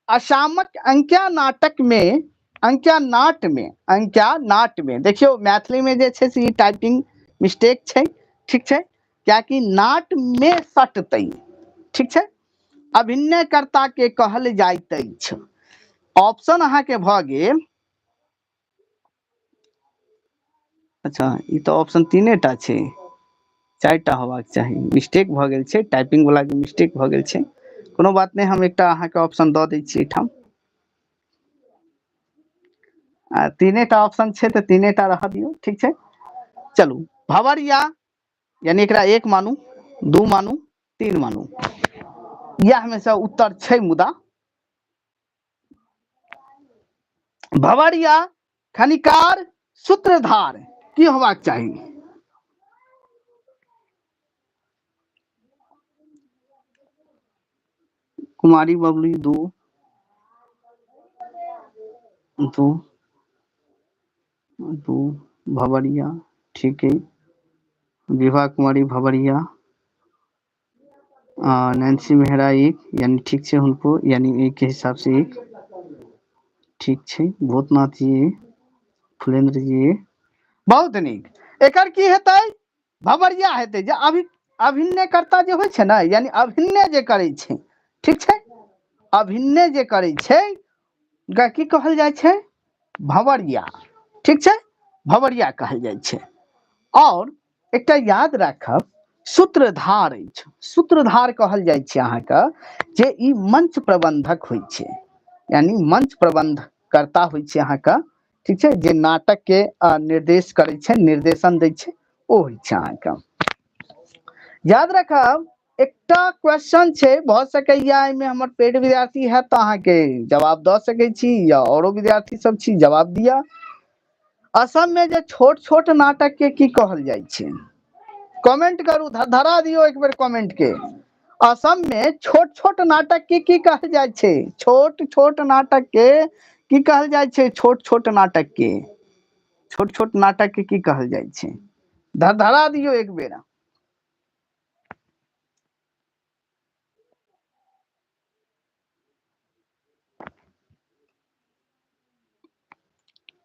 आसामक अंकिया नाटक में, अंकिया नाट में, अंकिया नाट में, देखियौ मैथिली में जे छै से ई टाइपिंग मिस्टेक छै, ठीक छै, कियाकि नाट में सटतै, ठीक छै, अभिनयकर्ता के कहल जाइत अछि। ऑप्शन अहाँके भऽ गेल, अच्छा ई तऽ ऑप्शन तीने टा छै, 4टा होबाक चाही, मिस्टेक भऽ गेल छै, टाइपिंग वाला के मिस्टेक भऽ गेल छै। कोनो बात नहि, हम एकटा अहाँके ऑप्शन दऽ दै छी एहिठाम। आ तीने टा ऑप्शन छै तऽ तीने टा रहऽ दियौ, ठीक छै। चलू भवरिया, यानी एकरा 1 मानू, 2 मानू, 3 मानू, इएह में से उत्तर छै। मुदा भवरिया, खनिकार, सूत्रधार की होबाक चाही? कुमारी बबली 2, 2, 2, भवरिया, ठीक है, विभा कुमारी भवरिया, नैन्सी मेहरा 1, यानी ठीक छै हुनको, यानी 1 के हिसाब से 1, ठीक छै। भूतनाथ जी, फुलेंद्र जी, बहुत नीक। एकर की हेतै? भवरिया हेतै, जे अभिनयकर्ता जे होइ छै ने, यानी अभिनय जे करै छै, ठीक छै, अभिनय जे करै छै हुनका की कहल जाइ छै? भवरिया, ठीक छै। भवरिया कहल जाइ छै। और एकटा याद राखब, सूत्रधार अछि। सूत्रधार कहल जाइ छै अहाँके जे ई मंच प्रबंधक होइ छै, यानी मंच प्रबंध कर्ता होइ छै अहाँके, ठीक छै, जे नाटक के निर्देश करै छै, निर्देशन दै छै, ओ होइ छै अहाँके। याद रखब, एकटा क्वेश्चन छै, भऽ सकैया एहिमे हमर पेड विद्यार्थी है तऽ अहाँके जवाब दऽ सकै छी, या औरो विद्यार्थी सब छी जवाब दिअ। असम में जे छोट छोट नाटक के की कहल जाइ छै? कमेंट करू, धरा दियौ एक बेर कमेंट के। असम में छोट छोट नाटक के की कहल जाइ छै? छोट छोट नाटक के की कहल जाइ छै? छोट छोट नाटक के, छोट छोट नाटक के की कहल जाइ छै? धरा दियौ एक बेर।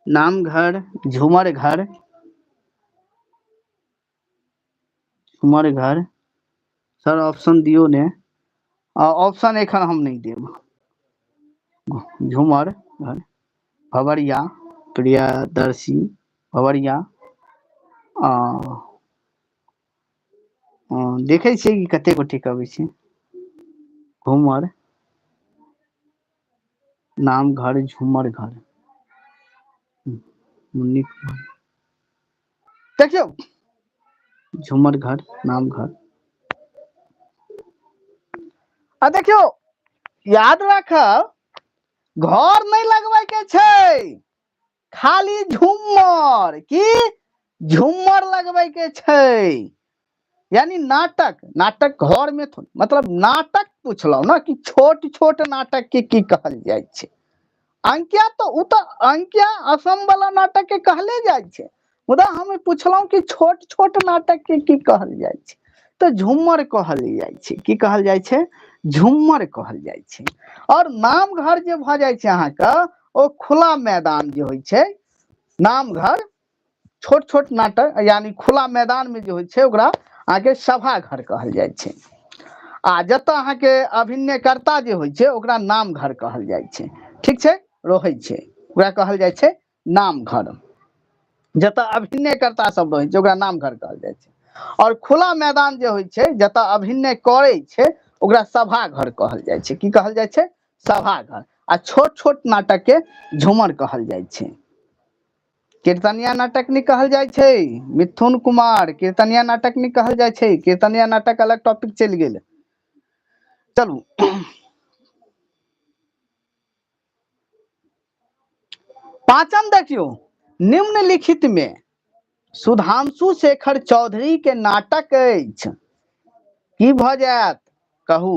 नामघर, झूमर घर, झूमर घर। सर ऑप्शन दियौ ने। ऑप्शन एखन हम नहि देब। झूमर घर, भवरिया, प्रियदर्शी, भवरिया। आ देखै छियै कि कते गोटे के अबै छै। घूमर, नाम घर, झूमर घर, मुन्नी। देखियौ, झूमर घर, नाम घर। आ देखियौ, याद राखब, घर नहि लगबै के छै, खाली झूमर, की झूमर लगबै के छै, यानी नाटक। नाटक घर में थोड़ी, मतलब नाटक पुछलहुँ ने कि छोट छोट नाटक के की कहल जाइ छै। अंकिया तो उ तो अंकिया असम वाला नाटक के कहले जाइ छै, मुदा हम पुछलहुँ कि छोट छोट नाटक के की कहल जाइ छै, तऽ झूमर कहल जाइ छै। की कहल जाइ छै? झूमर कहल जाइ छै। और नाम घर जे भऽ जाइ छै अहाँके, ओ खुला मैदान जे होइ छै, नाम घर, छोट छोट नाटक यानी खुला मैदान में जे होइ छै ओकरा अहाँके सभा घर कहल जाइ छै। आ जतऽ अहाँके अभिनयकर्ता जे होइ छै ओकरा नाम घर कहल जाइ छै, ठीक छै, रहै छै ओकरा कहल जाइ छै नाम घर। जतऽ अभिनयकर्ता सब रहै छै ओकरा नाम घर कहल जाइ छै। और खुला मैदान जे होइ छै जतऽ अभिनय करै छै ओकरा सभा घर कहल जाइ छै। की कहल जाइ छै? सभा घर। आ छोट छोट नाटक के झूमर कहल जाइ छै। कीर्तनिया नाटक नहि कहल जाइ छै मिथुन कुमार, कीर्तनिया नाटक नहि कहल जाइ छै। कीर्तनिया नाटक अलग टॉपिक चलि गेल। चलू, पांचम देखियौ, निम्नलिखित में सुधांशु शेखर चौधरी के नाटक अछि, की भऽ जायत कहू?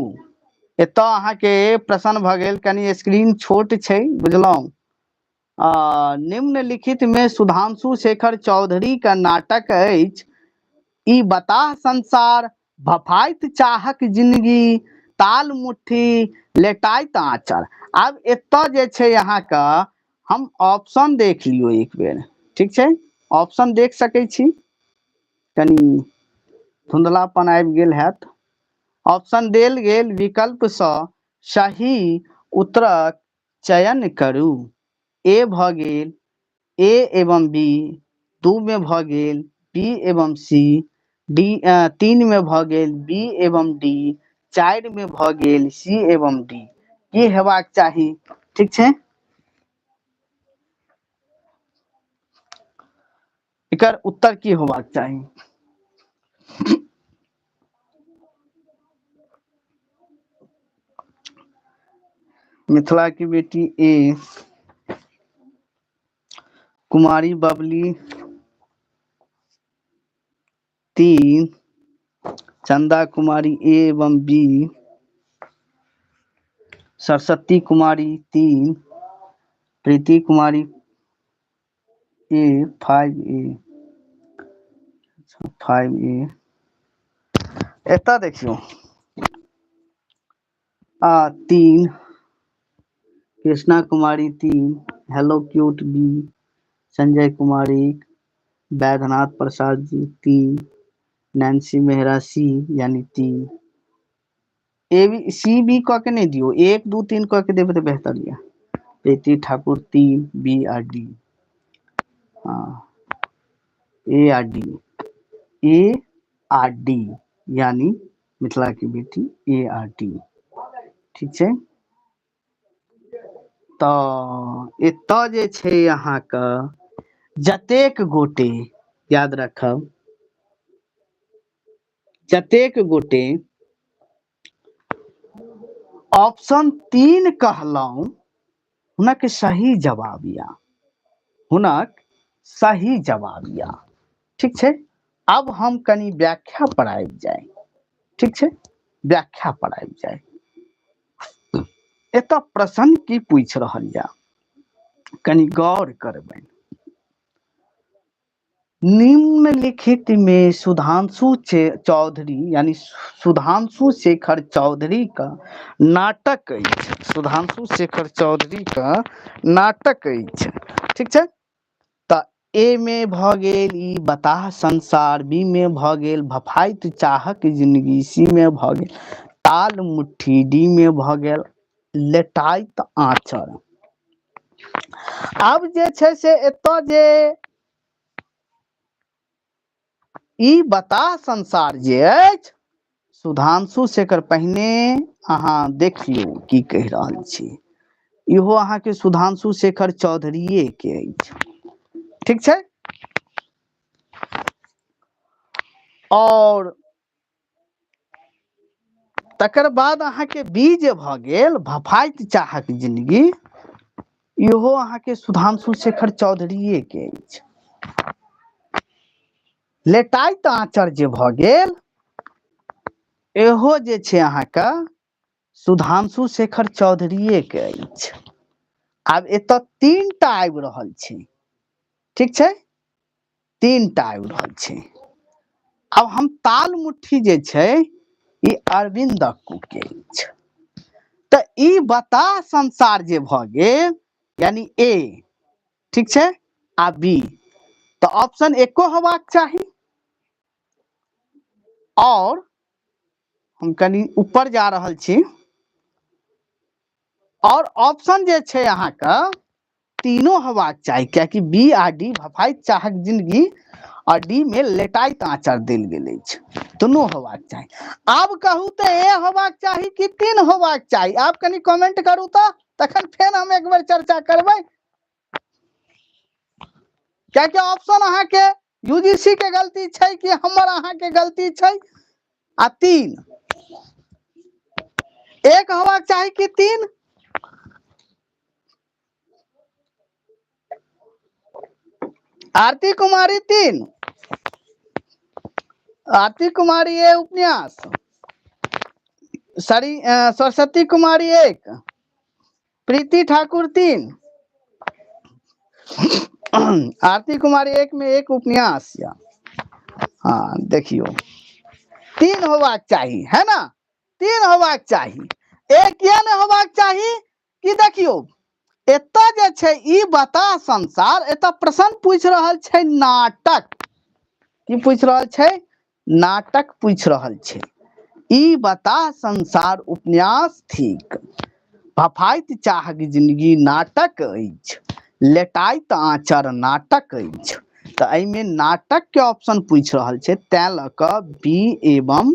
एतऽ अहाँके प्रश्न भऽ गेल, कनि स्क्रीन छोट छै बुझलहुँ। निम्नलिखित में सुधांशु शेखर चौधरी के नाटक अछि ई बताह संसार, भफाइत चाहक जिंदगी, ताल मुट्ठी, लेटाइत आँचर। आब एतऽ जे छै अहाँके, हम ऑप्शन देख लियौ एक बेर, ठीक छै, ऑप्शन देख सकै छी, कनि धुंधलापन आबि गेल हैत। ऑप्शन देल गेल विकल्पसँ सही उत्तरक चयन करू। ए भऽ गेल ए एवं बी, 2 में भऽ गेल बी एवं सी, डी 3 में भऽ गेल बी एवं डी, 4 में भऽ गेल सी एवं डी। की हेबाक चाही? ठीक छै, एकर उत्तर की होबाक चाही? मिथिला की बेटी ए, कुमारी बबली 3, चंदा कुमारी ए एवं बी, सरस्वती कुमारी 3, प्रीति कुमारी ए, 5 ए, 5 ए। एतऽ देखियौ, 3, Krishna Kumari 3, hello cute B, Sanjay Kumar 1, Vaidyanath Prasad ji 3, Nancy Mehra C यानी 3। ए बी सी बी कऽ के नहि दियौ, 1 2 3 कऽ के देबै तऽ बेहतर यऽ। प्रीति ठाकुर 3, बी आ डी। हाँ, ए आ डी, ए आ डी, यानी मिथिला की बेटी ए आ डी। ठीक छै, तऽ एतऽ जे छै अहाँके जतेक गोटे याद रखब, जतेक गोटे ऑप्शन 3 कहलहुं हुनक सही जवाब या, हुनक सही जवाब या। ठीक छै, अब हम कनि व्याख्या पर आबि जाय। ठीक छै, व्याख्या पर आबि जाय। एतऽ प्रश्न की पूछि रहल या, कनि गौर करबै। निम्नलिखित में सुधांशु चौधरी यानी सुधांशु शेखर चौधरी का नाटक अछि, सुधांशु शेखर चौधरी का नाटक अछि। ठीक छै, तऽ ए में भऽ गेल ई बताह संसार, बी में भऽ गेल भफाइत चाहक जिंदगी, सी में भऽ गेल ताल मुट्ठी, डी में भऽ गेल लेटाइत आँचर। आब जे छै से एतऽ जे ई बताह संसार जे अछि सुधांशु शेखर, पहिने अहाँ देखियौ की कहि रहल छी, इहो अहाँके सुधांशु शेखर चौधरीये के अछि। ठीक छै, और तकर बाद अहाँके बी जे भऽ गेल भफाइत चाहक जिंदगी, इहो अहाँके सुधांशु शेखर चौधरीये के अछि। लेटाइत आँचर जे भऽ गेल इहो जे छै अहाँके सुधांशु शेखर चौधरीये के अछि। आब एतऽ 3टा आबि रहल छै। ठीक छै, 3टा आबि रहल छै। आब हम ताल मुट्ठी जे छै ई अरविंद अक्कू के अछि। तऽ ई बताह संसार जे भऽ गेल यानी ए, ठीक छै, आ बी, तऽ ऑप्शन एको होबाक चाही। और हम कनि ऊपर जा रहल छी, और ऑप्शन जे छै अहाँके तीनों होबाक चाही, कियाकि बी आ डी भफाइत चाहक जिंदगी और डी में लेटाइत आँचर देल गेल अछि, दुनू होबाक चाही। आब कहू तऽ ए होबाक चाही कि 3 होबाक चाही? आप कनि कमेंट करू तऽ, तखन फेर हम एक बेर चर्चा करबै, कियाकि ऑप्शन अहाँके यूजीसी के गलती छै कि हमर अहाँके गलती छै। आ 3, 1 होबाक चाही कि 3? आरती कुमारी 3, आरती कुमारी ए उपन्यास, सॉरी, सरस्वती कुमारी 1, प्रीति ठाकुर 3, आरती कुमारी 1 में 1 उपन्यास। या हाँ देखियो 3 होबाक चाही, है ना, 3 होबाक चाही, 1 किया नहीं होबाक चाही? कि देखियो एतऽ जे छै ई बताह संसार, एतऽ प्रश्न पूछि रहल छै नाटक, की पूछि रहल छै? नाटक पूछि रहल छै। ई बताह संसार उपन्यास थिक, भफाइत चाहक जिंदगी नाटक अछि, लेटाइत आँचर नाटक अछि। तऽ एहिमे नाटक के ऑप्शन पूछि रहल छै, तैं लऽ कऽ बी एवं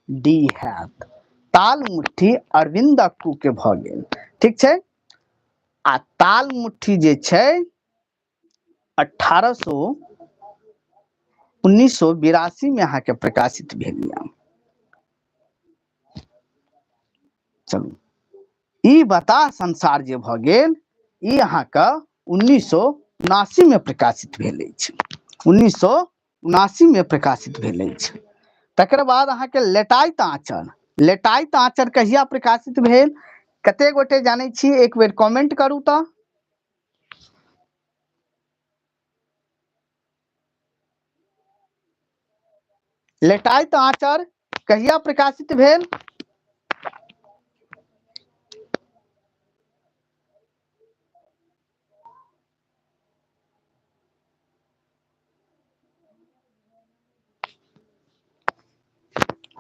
डी हैत। ताल मुट्ठी अरविंद अक्कू के भऽ गेल। ठीक छै, आ ताल मुट्ठी जे छै अठारह सौ उन्नीस सौ बिरासी में अहाँके प्रकाशित भेल यऽ। चलू, ई बताह संसार जे भऽ गेल ई अहाँके 1979 में प्रकाशित भेल अछि, 1979 में प्रकाशित भेल अछि। तकर बाद अहाँके लेटाइत आँचर, लेटाइत आँचर कहिया प्रकाशित भेल? कते गोटे जानै छी? एक बेर कमेंट करू तऽ। लेटाइत आँचर कहिया प्रकाशित भेल?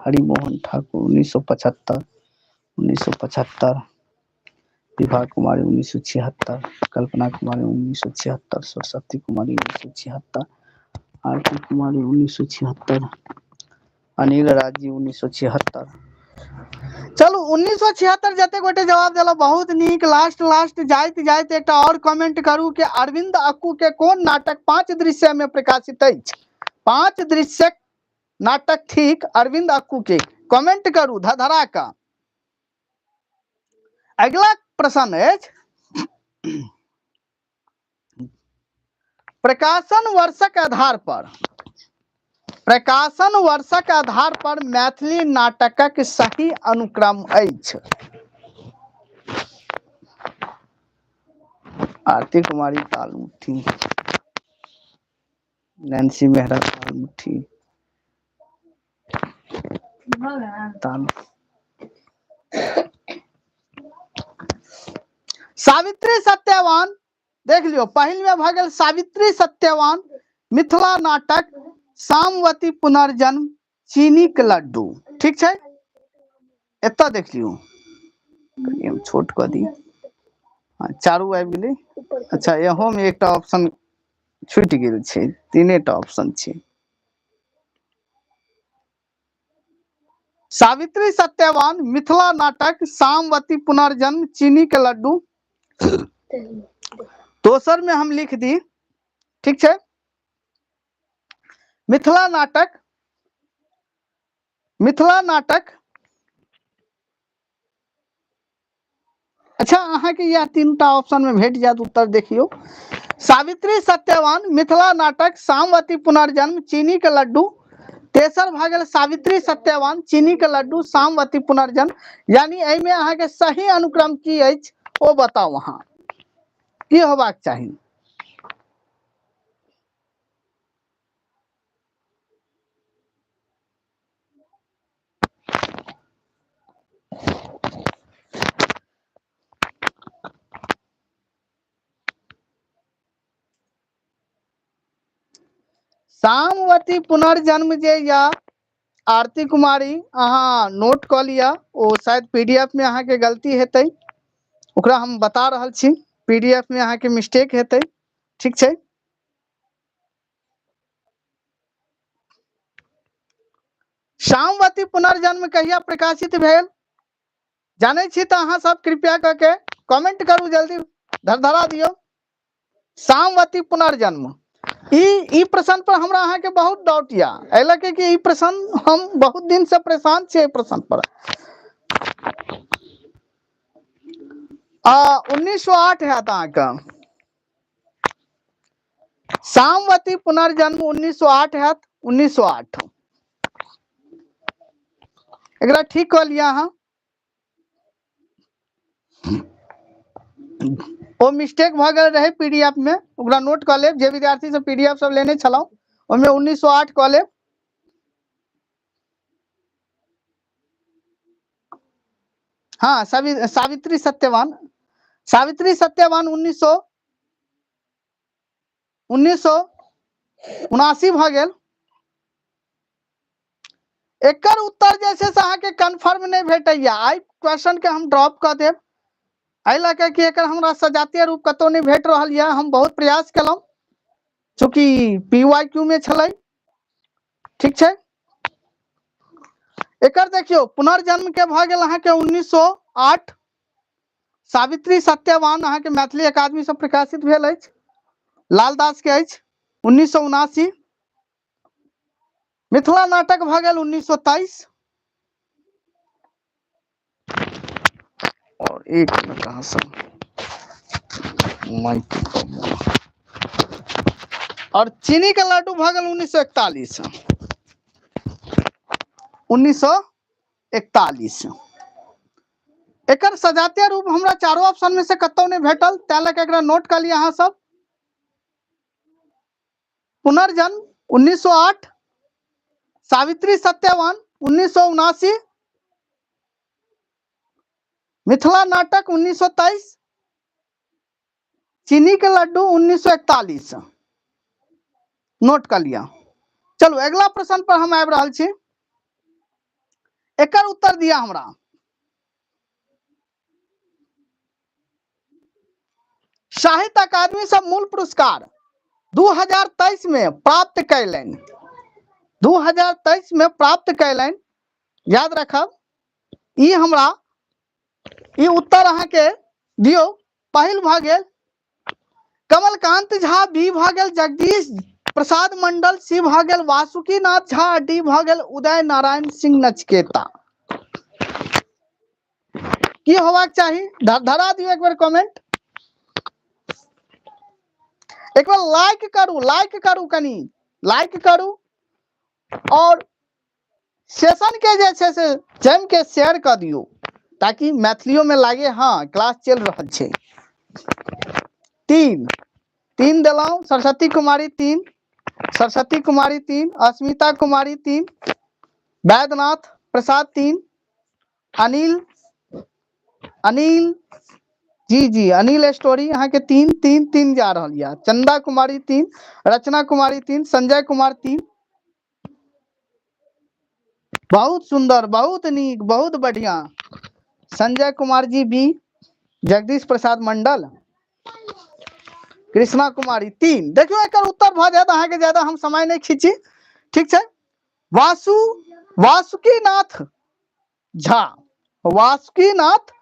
हरिमोहन ठाकुर 1975, 1975, विभा कुमारी 1976, कल्पना कुमारी 1976, सरस्वती कुमारी 1976, आरती कुमारी 1976, अनिल राजी 1976। चलू 1976 जते गोटे जवाब देलहुँ बहुत नीक। लास्ट लास्ट जाइत जाइत एकटा और कमेंट करू कि अरविंद अक्कू के कोन नाटक 5 दृश्य में प्रकाशित अछि? 5 दृश्यक नाटक ठीक अरविंद अक्कू के। कमेंट करू धधरा का। अगला प्रश्न अछि, प्रकाशन वर्षक आधार पर, प्रकाशन वर्षक आधार पर मैथिली नाटकक सही अनुक्रम अछि। आरती कुमारी तालमुठी, नैन्सी मेहरा तालमुठी, ताल सावित्री सत्यवान। देख लियौ, पहिल में भऽ गेल सावित्री सत्यवान, मिथिला नाटक, सामवती पुनर्जन्म, चीनी के लड्डू। ठीक छै, एतऽ देख लियौ, कनि हम छोट कऽ दी। हँ, चारू आबि गेलै। अच्छा, एहो में एकटा ऑप्शन छूटि गेल छै, तीनेटा ऑप्शन छै। सावित्री सत्यवान, मिथिला नाटक, सामवती पुनर्जन्म, चीनी के लड्डू। दोसर में हम लिख दी, ठीक छै, मिथिला नाटक, मिथिला नाटक। अच्छा, अहाँके यह तीनटा ऑप्शन में भेट जायत उत्तर। देखियौ, सावित्री सत्यवान, मिथिला नाटक, सामवती पुनर्जन्म, चीनी के लड्डू। तेसर भऽ गेल सावित्री सत्यवान, चीनी के लड्डू, सामवती पुनर्जन्म। यानी एहिमे अहाँके सही अनुक्रम की अछि ओ बताउ, अहाँ की होबाक चाही। सामवती पुनर्जन्म जे या आरती कुमारी, अहाँ नोट कऽ लिअ, ओ शायद पीडीएफ में अहाँके गलती हेतै, ओकरा हम बता रहल छी, पीडीएफ में अहाँके मिस्टेक हेतै। ठीक छै, सामवती पुनर्जन्म कहिया प्रकाशित भेल जानै छी तऽ अहाँ सब कृपया कऽ के कमेंट करू, जल्दी धरधरा दियौ। सामवती पुनर्जन्म, ई ई प्रश्न पर हमरा अहाँके बहुत डाउट या, एहि लऽ के कि ई प्रश्न हम बहुत दिन से परेशान छियै एहि प्रश्न पर। आ 1908 हैत अहाँके सामवती पुनर्जन्म, 1908 हैत, 1908। एकरा ठीक कऽ लिअ अहाँ, ओ मिस्टेक भऽ गेल रहै पीडीएफ में, ओकरा नोट कऽ लेब। जे विद्यार्थी सब पीडीएफ सब लेने छलहुँ ओहिमे 1908 कऽ लेब। हाँ, सावित्री सत्यवान, सावित्री सत्यवान 1979 भऽ गेल। एकर उत्तर जे छै से अहाँके कन्फर्म नहि भेटैया। एहि क्वेश्चन के हम ड्रॉप कऽ देब, एहि लऽ के कि एकर हमरा सजातीय रूप कतौ नहि भेट रहल यऽ। हम बहुत प्रयास केलहुँ, चूँकि पी वाई क्यू में छलै। ठीक छै, एकर देखियौ पुनर्जन्म के भऽ गेल अहाँके 1908। सावित्री सत्यवान अहाँके मैथिली अकादमी से प्रकाशित भेल अछि, लालदास के अछि 1979। मिथिला नाटक भऽ गेल 1923। और एक मिनट, अहाँ सब माइक और चीनी के लड्डू भऽ गेल 1941, 1941। एकर सजातीय रूप हमरा चारो ऑप्शन में से कतौ नहि भेटल, तैं लऽ के एकरा नोट कऽ लिअ अहाँ सब। पुनर्जन्म 1908, सावित्री सत्यवान 1979, मिथिला नाटक 1923, चीनी के लड्डू 1941। नोट कऽ लिअ। चलू अगिला प्रश्न पर हम आबि रहल छी, एकर उत्तर दिअ हमरा। साहित्य अकादमी से मूल पुरस्कार 2023 में प्राप्त कयलनि? 2023 में प्राप्त कयलनि। याद रखब, ई हमरा ई उत्तर अहाँके दियौ। पहिल भऽ गेल कमलकांत झा, बी भऽ गेल जगदीश प्रसाद मंडल, सी भऽ गेल वासुकीनाथ झा, डी भऽ गेल उदय नारायण सिंह नचिकेता। की होबाक चाही? धरा दियौ एक बेर कमेंट, एक बेर लाइक करू, लाइक करू, कनि लाइक करू और सेशन के जे छै से जमि के शेयर कऽ दियौ ताकि मैथिलियो में लागे हाँ क्लास चलि रहल छै। तीन तीन देलहुँ, सरस्वती कुमारी 3, सरस्वती कुमारी 3, अस्मिता कुमारी 3, वैद्यनाथ प्रसाद 3, अनिल, अनिल जी जी अनिल स्टोरी अहाँ के 3 3 3 जा रहल यऽ। चंदा कुमारी 3, रचना कुमारी 3, संजय कुमार 3। बहुत सुंदर, बहुत नीक, बहुत बढ़िया। Sanjay Kumar G B, Jagdish Prasad Mandal, Krishna Kumari 3। देखियौ एकर उत्तर भऽ जायत अहाँके, ज्यादा हम समय नहि खींची, ठीक छै। वासुकीनाथ झा, वासुकीनाथ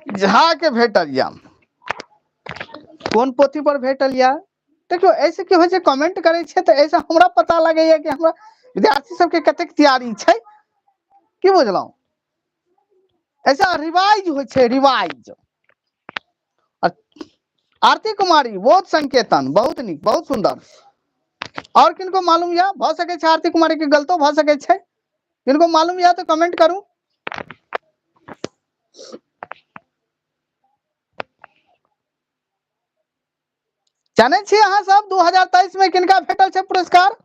झा के भेटल या। कोन पोथी पर भेटल या? देखियौ एहिसँ की होइ छै, कमेंट करै छै तऽ एहिसँ हमरा पता लगैया कि हमरा विद्यार्थी सबके कतेक तैयारी छै, की बुझलहुँ? ऐसा रिवाइज होइ छै, रिवाइज। आरती कुमारी बोध संकेतन, बहुत नीक, बहुत सुंदर। और किनको मालूम या? भऽ सकै छै आरती कुमारी के गलतो भऽ सकै छै। किनको मालूम या तऽ कमेंट करू। जानै छी अहाँ सब 2023 में किनका भेटल छै पुरस्कार,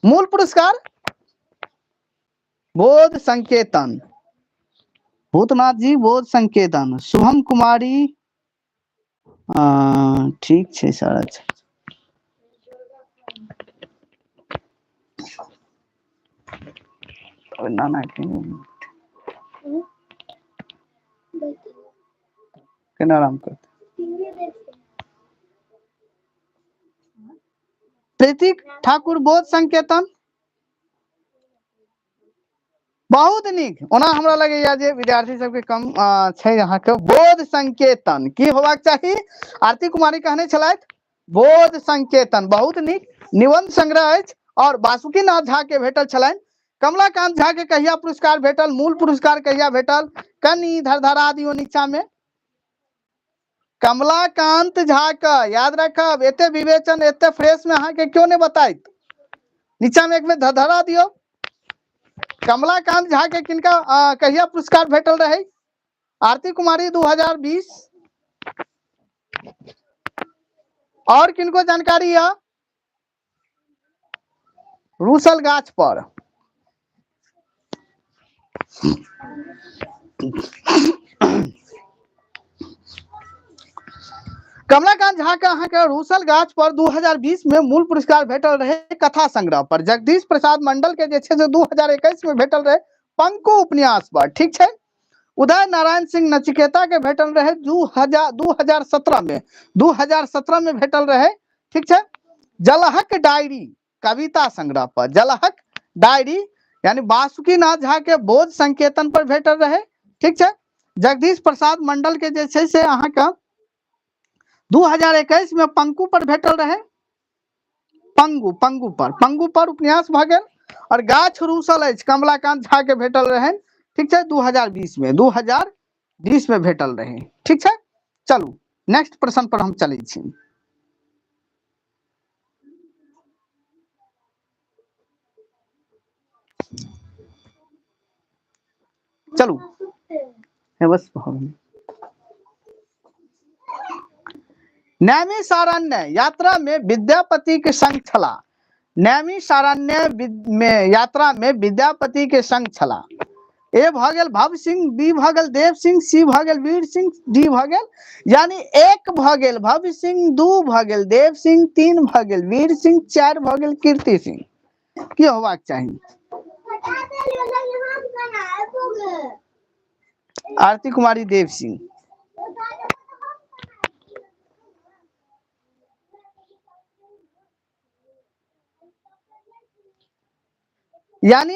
मूल पुरस्कार? बोध संकेतन, भूतनाथ जी बोध संकेतन, शुभम कुमारी, ठीक छै सर। अच्छा नाना केना आराम करते। प्रीति ठाकुर बोध संकेतन, बहुत नीक। ओना हमरा लगैया जे विद्यार्थी सबके कम छै अहाँके। बोध संकेतन की होबाक चाही? आरती कुमारी कहने छलथि बोध संकेतन, बहुत नीक निबंध संग्रह अछि और वासुकीनाथ झा के भेटल छलनि। कमलाकांत झा के कहिया पुरस्कार भेटल, मूल पुरस्कार कहिया भेटल? कनि धरधरा दियौ नीचा में। कमलाकांत झा के याद रखब, एते विवेचन एते फ्रेश में अहाँके क्यों नहीं बताइत? नीचा में एक बेर धरधरा दियौ। कमलाकांत झा के किनका कहिया पुरस्कार भेटल रहे? आरती कुमारी 2020। और किनको जानकारी है? रूसल गाछ पर। कमलाकांत झा के अहाँके रूसल गाछ पर 2020 में मूल पुरस्कार भेटल रहे कथा संग्रह पर। जगदीश प्रसाद मंडल के जे छै से 2021 में भेटल रहे पंकु उपन्यास पर, ठीक छै। उदय नारायण सिंह नचिकेता के भेटल रहे 2017 में, 2017 में भेटल रहे, ठीक छै। जलहक डायरी कविता संग्रह पर, जलहक डायरी यानी वासुकीनाथ झा के बोध संकेतन पर भेटल रहे, ठीक छै। जगदीश प्रसाद मंडल के जे छै से अहाँके 2021 में पंकु पर भेटल रहे, पंगु, पंगु पर, पंगु पर उपन्यास भऽ गेल। और गाछ रूसल अछि कमलाकांत झा के भेटल रहे, ठीक छै, 2020 में, 2020 में भेटल रहे, ठीक छै। चलू नेक्स्ट प्रश्न पर हम चलै छी। चलू हे बस भऽ गेलै। नैमिषारण्य यात्रा में विद्यापति के संग छला, नैमिषारण्य में यात्रा में विद्यापति के संग छला। ए भऽ गेल भव सिंह, बी भऽ गेल देव सिंह, सी भऽ गेल वीर सिंह, डी भऽ गेल, यानी 1 भऽ गेल भव सिंह, 2 भऽ गेल देव सिंह, 3 भऽ गेल वीर सिंह, 4 भऽ गेल कीर्ति सिंह। की होबाक चाही? आरती कुमारी देव सिंह। यानी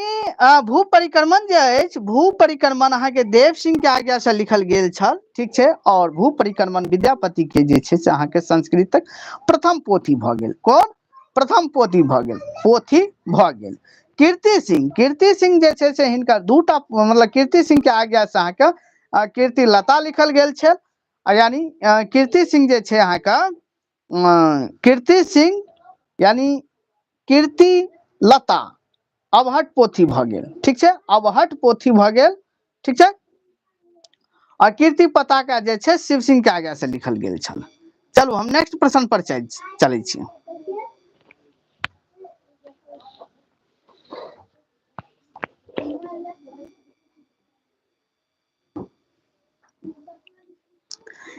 भू परिक्रमण जे अछि, भू परिक्रमण अहाँके देव सिंह के आज्ञा से लिखल गेल छल, ठीक छै। और भू परिक्रमण विद्यापति के जे छै से अहाँके संस्कृतक प्रथम पोथी भऽ गेल। कोन प्रथम पोथी भऽ गेल? पोथी भऽ गेल। कीर्ति सिंह, कीर्ति सिंह जे छै से हिनकर दूटा, मतलब कीर्ति सिंह के आज्ञा से अहाँके कीर्ति लता लिखल गेल छल। यानी कीर्ति सिंह जे छै अहाँके कीर्ति सिंह यानी कीर्ति लता अवहट पोथी भऽ गेल, ठीक छै, अवहट पोथी भऽ गेल, ठीक छै। आ कीर्ति पताका जे छै शिव सिंह के आज्ञा से लिखल गेल छल। चलू हम नेक्स्ट प्रश्न पर चलै छी।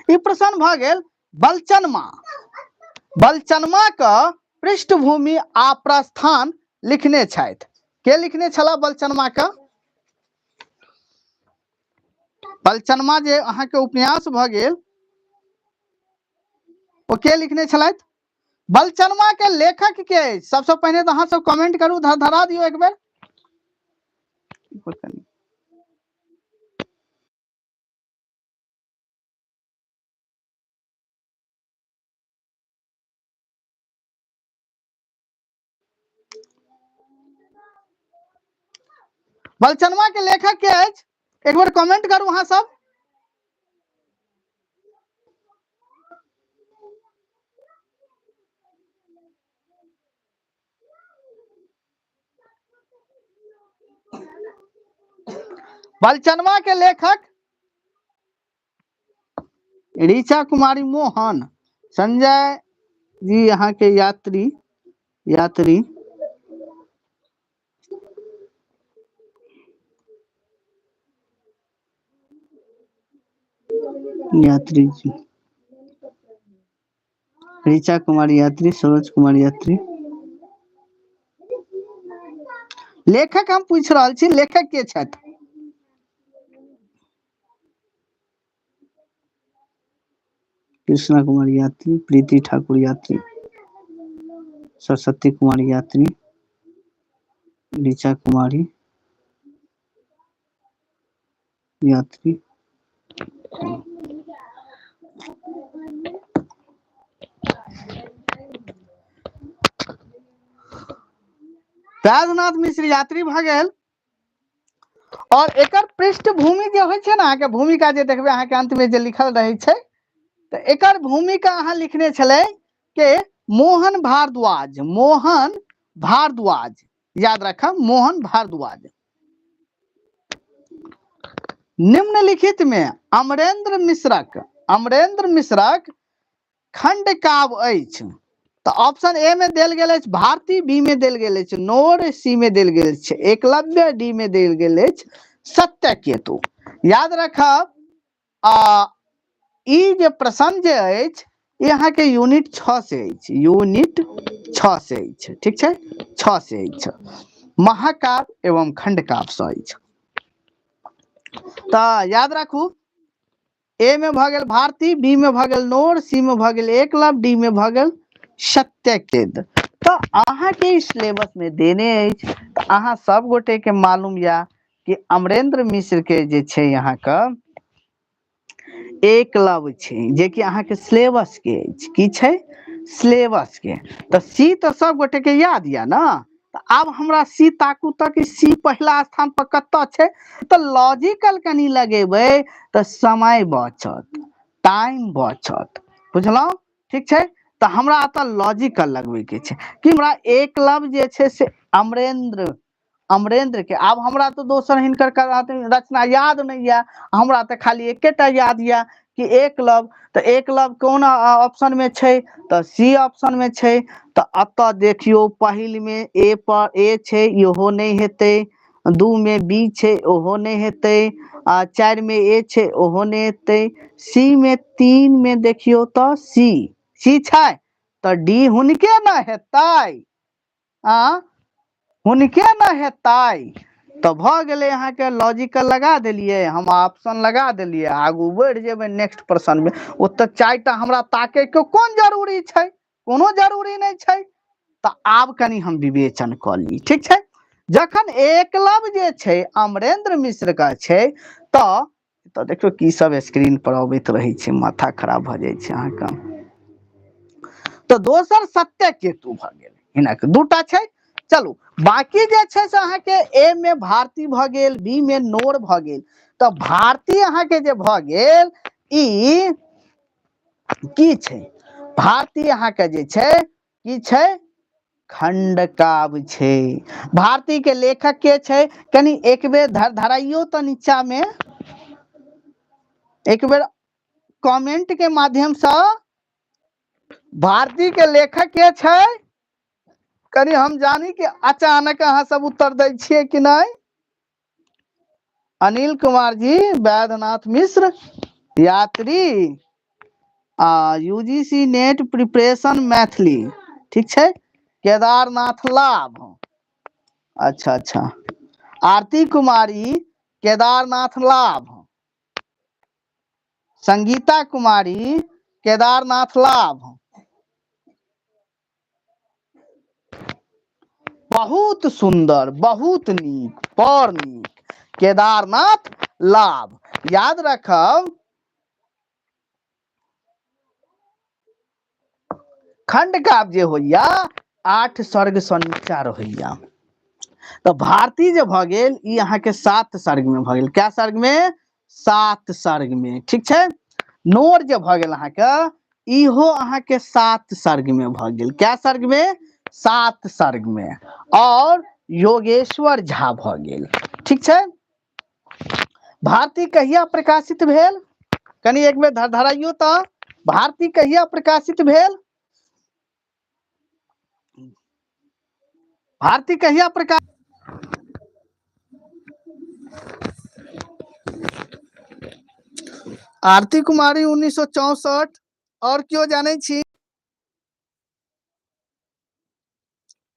ई प्रश्न भऽ गेल बलचनमा। बलचनमा के पृष्ठभूमि आ प्रस्थान लिखने छथि। के लिखने छलाह बलचनमा के? बलचनमा जे अहाँके उपन्यास भऽ गेल ओ के लिखने छलथि? बलचनमा के लेखक के अछि? सबसँ पहिने तऽ अहाँ सब कमेंट करू, धरा दियौ एक बेर। बलचनमा के लेखक के अछि? एक बेर कमेंट करू अहाँ सब। बलचनमा के लेखक ऋचा कुमारी मोहन, संजय जी यहाँ के यात्री, यात्री यात्री जी, ऋचा कुमारी यात्री, सरोज कुमार यात्री। लेखक हम पूछि रहल छी, लेखक के छथि? कृष्णा कुमार यात्री, प्रीति ठाकुर यात्री, सरस्वती कुमार यात्री, ऋचा कुमारी यात्री। बैद्यनाथ मिश्र यात्री भऽ गेल। और एकर पृष्ठभूमि जे होइ छै ने, अहाँके भूमिका जे देखबै अहाँके अंत में जे लिखल रहै छै, तऽ एकर भूमिका अहाँ लिखने छलै के मोहन भारद्वाज, मोहन भारद्वाज, याद रखब मोहन भारद्वाज। निम्नलिखित में अमरेंद्र मिश्रक, अमरेंद्र मिश्रक खंड काव्य अछि। तऽ ऑप्शन ए में देल गेल अछि भारती, बी में देल गेल अछि नोर, सी में देल गेल अछि एकलव्य, डी में देल गेल अछि सत्यकेतु। याद रखब ई जे प्रश्न जे अछि ई अहाँके यूनिट 6 से अछि, यूनिट 6 से अछि, ठीक छै, 6 से अछि, महाकाव्य एवं खंडकाव्य से अछि। तऽ याद राखू ए में भऽ गेल भारती, बी में भऽ गेल नोर, सी में भऽ गेल एकलव्य, डी में भऽ गेल सत्यकेतु। तऽ अहाँके सिलेबस में देने अछि, तऽ अहाँ सब गोटे के मालूम या कि अमरेंद्र मिश्र के जे छै अहाँके एकलव्य छै, जेकि अहाँके सिलेबस के अछि। की छै? सिलेबस के। तऽ सी तऽ सब गोटे के याद या ने। तऽ आब हमरा सी ताकू तऽ कि सी पहिला स्थान पर कतऽ छै, तऽ लॉजिकल कनि लगेबै तऽ समय बचत, टाइम बचत, बुझलहुँ? ठीक छै। तऽ हमरा एतऽ लॉजिकल लगबैके छै कि हमरा एकलव्य जे छै से अमरेंद्र, अमरेंद्र के, आब हमरा तऽ दोसर हिनकर रचना याद नहि यऽ, हमरा तऽ खाली एकेटा याद यऽ कि एकलव्य। तऽ एकलव्य कोन ऑप्शन में छै? तऽ सी ऑप्शन में छै। तऽ एतऽ देखियौ पहिल में ए पर ए छै, इहो नहि हेतै, 2 में बी छै, ओहो नहि हेतै, आ 4 में ए छै, ओहो नहि हेतै, सी में 3 में देखियौ तऽ सी, सी छै, तऽ डी हुनके ने हेतै, आ हुनके ने हेतै। तऽ भऽ गेलै अहाँके लॉजिकल लगा देलियै, हम ऑप्शन लगा देलियै, आगू बढ़ि जेबै नेक्स्ट प्रश्नमे। ओतऽ 4टा हमरा ताकैके कोन जरूरी छै? कोनो जरूरी नहि छै। तऽ आब कनि हम विवेचन कऽ ली, ठीक छै। जखन एकलव्य जे छै अमरेंद्र मिश्र के छै, तऽ देखियौ की सब स्क्रीन पर अबैत रहै छै, माथा खराब भऽ जाइ छै अहाँके। तऽ दोसर सत्यकेतु भऽ गेल, हिनक दूटा छै। चलू बाकी जे छै से अहाँके ए में भारती भऽ गेल, बी में नोर भऽ गेल। तऽ भारती अहाँके जे भऽ गेल ई की छै? भारती अहाँके जे छै की छै? खंडकाव्य छै। भारती के लेखक के छै? कनि एक बेर धरधराइयो तऽ नीचा में एक बेर कमेंट के माध्यम से भारती के लेखक के छै? कनि हम जानी कि अचानक अहाँ सब उत्तर दै छियै कि नहि। अनिल कुमार जी, वैद्यनाथ मिश्र, यात्री आ यूजीसी नेट प्रिपरेशन मैथिली, ठीक छै, केदारनाथ लाभ, अच्छा अच्छा, आरती कुमारी, केदारनाथ लाभ, संगीता कुमारी, केदारनाथ लाभ। बहुत सुंदर, बहुत नीक, बड़ नीक, केदारनाथ लाभ। याद रखब खंडकाव्य जे होइया 8 सर्ग सँ नीचा रहैया। तऽ भारती जे भऽ गेल ई अहाँके 7 सर्ग में भऽ गेल। कै सर्ग में? 7 सर्ग में, ठीक छै। नोर जे भऽ गेल अहाँके इहो अहाँके 7 सर्ग में भऽ गेल। कै सर्ग में? 7 सर्ग में। और योगेश्वर झा भऽ गेल, ठीक छै। भारती कहिया प्रकाशित भेल? कनि एक बेर धरधराइयो तऽ भारती कहिया प्रकाशित भेल? भारती कहिया प्रकाश? आरती कुमारी 1964। और क्यों जाने छी?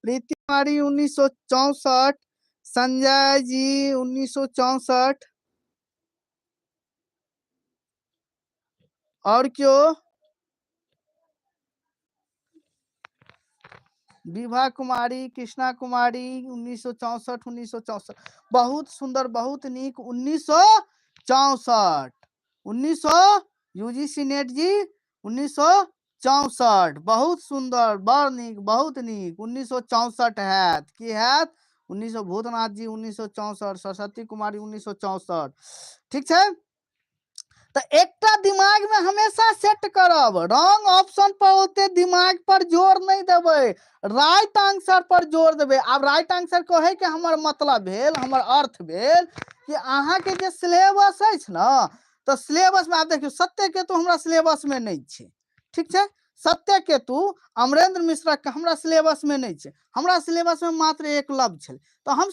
प्रीति कुमारी 1964, संजय जी 1964, और क्यों? विभा कुमारी, कृष्णा कुमारी 1964, 1964, बहुत सुंदर, बहुत नीक, 1964, 1900 यूजीसी नेट जी 1964, बहुत सुंदर, बड़ नीक, बहुत नीक, 1964 हैत की हैत? 1900 भूतनाथ जी 1964, सरस्वती कुमारी 1964, ठीक छै। तऽ एकटा दिमाग में हमेशा सेट करब, रॉन्ग ऑप्शन पर ओते दिमाग पर जोर नहीं देबै, राइट आंसर पर जोर देबै। आब राइट आंसर कहै के हमर मतलब भेल, हमर अर्थ भेल कि अहाँके जे सिलेबस अछि ने, तऽ सिलेबस में आब देखियौ सत्यकेतु हमरा सिलेबस में नहीं छै, ठीक छै। सत्यकेतु अमरेंद्र मिश्रा के हमरा सिलेबस में नहीं छै, हमरा सिलेबस में मात्र एकलव्य छलै, तऽ हम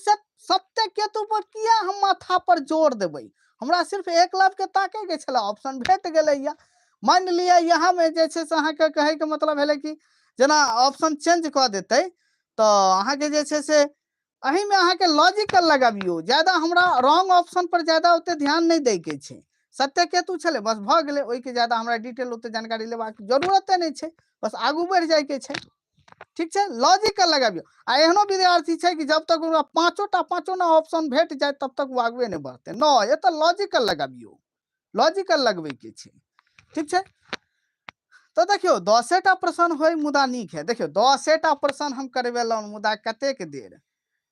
सत्यकेतु पर किया हम माथा पर जोर देबै? हमरा सिर्फ एकलव्य के ताके के छलै, ऑप्शन भेट गेलैया। मान लिअ यहाँ में जे छै से अहाँके कहै के मतलब भेलै कि जेना ऑप्शन चेंज कऽ देतै तऽ अहाँके जे छै से एहिमे अहाँके लॉजिकल लगाबियौ, ज्यादा हमरा रॉन्ग ऑप्शन पर ज्यादा ओते ध्यान नहि दै के छै। सत्यकेतु छलै, बस भऽ गेलै, ओहिके ज्यादा हमरा डिटेल ओते जानकारी लेबाक जरूरते नहि छै, बस आगू बढ़ि जाइके छै, ठीक छै। लॉजिकल लगाबियौ। आ एहनो विद्यार्थी छै कि जब तक ओकरा पाँचोटा पाँचो ना ऑप्शन भेट जाए तब तक ओ आगुए नहि बढ़तै। न, एतऽ लॉजिकल लगाबियौ, लॉजिकल लगबैके छै, ठीक छै। तऽ देखियौ 10टा प्रश्न होय मुदा नीक है। देखियौ 10टा प्रश्न हम करबेलहुँ मुदा कतेक देर,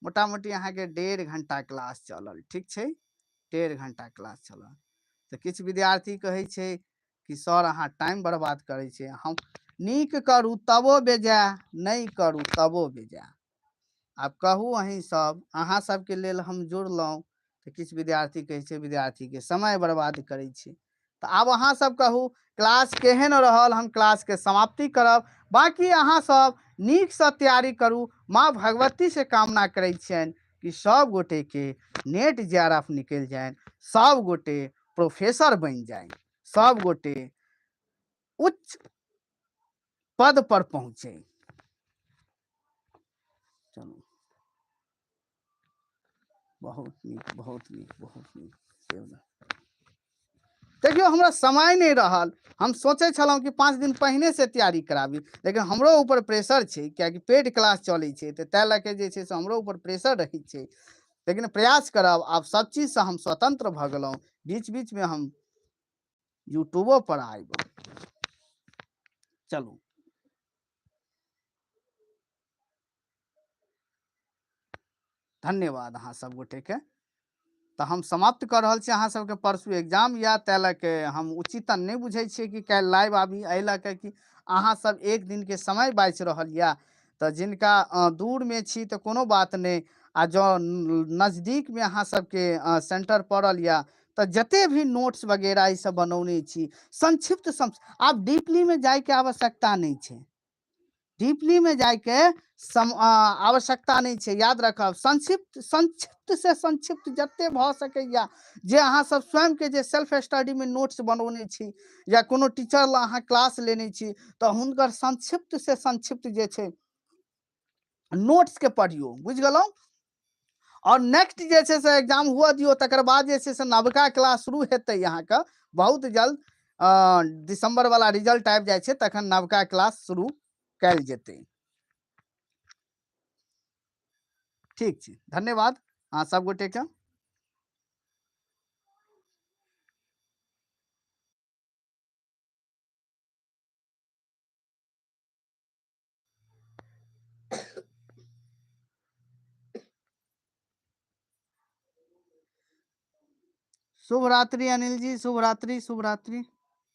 मोटामोटी अहाँके 1.5 घंटा क्लास चलल, ठीक छै, 1.5 घंटा क्लास चलल। तऽ किछु विद्यार्थी कहै छै कि सर अहाँ टाइम बर्बाद करै छियै, हम नीक करू तबो बेजाय, नहि करू तबो बेजाय। आब कहू अहीं सब, अहाँ सबके लेल हम जुड़लहुँ तऽ किछु विद्यार्थी कहै छै विद्यार्थीके समय बर्बाद करै छै। तऽ आब अहाँ सब कहू क्लास केहन रहल, हम क्लासके समाप्ति करब। बाँकी अहाँ सब नीकसँ तैयारी करू, माँ भगवती से कामना करै छियनि कि सब गोटेके नेट जे आर एफ निकलि जानि, सब गोटे प्रोफेसर बनि जानि, सब गोटे उच्च पद पर पहुँचे। चलू बहुत नीक, बहुत नीक, बहुत नीक। देखियौ हमरा समय नहि रहल। हम सोचै छलहुँ कि 5 दिन पहिने से तैयारी कराबी, लेकिन हमरो ऊपर प्रेशर छै, कियाकि पेड क्लास चलै छै, तऽ ताहि लऽ के जे छै से हमरो ऊपर प्रेशर रहै छै। लेकिन प्रयास करब, आब सब चीजसँ हम स्वतंत्र भऽ गेलहुँ। बीच बीचमे हम यूट्यूबो पर आयब। चलू, धन्यवाद अहाँ सब गोटेके। तऽ हम समाप्त कऽ रहल छी। अहाँ सबके परसू एग्जाम यऽ, ताहि लऽ के हम उचित नहि बुझै छियै कि काल्हि लाइव आबी, एहि लऽ के कि अहाँ सब एक दिनके समय बाँचि रहल यऽ। तऽ जिनका दूरमे छी तऽ कोनो बात नहि, आ जँ नजदीकमे अहाँ सबके सेंटर पड़ल यऽ तऽ जते भी नोट्स वगैरह ई सब बनौने छी संक्षिप्त, आब डीपलीमे जाइके आवश्यकता नहि छै, डीपलीमे जाइके आवश्यकता नहि छै। याद रखब, संक्षिप्त, संक्षिप्त से संक्षिप्त जते भऽ सकैया, जे अहाँ सब स्वयंके जे सेल्फ स्टडीमे नोट्स बनौने छी या कोनो टीचर लग अहाँ क्लास लेने छी, तऽ हुनकर संक्षिप्त से संक्षिप्त जे छै नोट्सके पढ़ियौ। बुझि गेलहुँ? आओर नेक्स्ट जे छै से एग्जाम हुअ दियौ, तकर बाद जे छै से नवका क्लास शुरू हेतै अहाँके बहुत जल्द। दिसंबर वाला रिजल्ट आबि जाइ छै तखन नवका क्लास शुरू कयल जेतै। ठीक छै, धन्यवाद अहाँ सब गोटेके। शुभ रात्रि अनिल जी, शुभ रात्रि, शुभ रात्रि।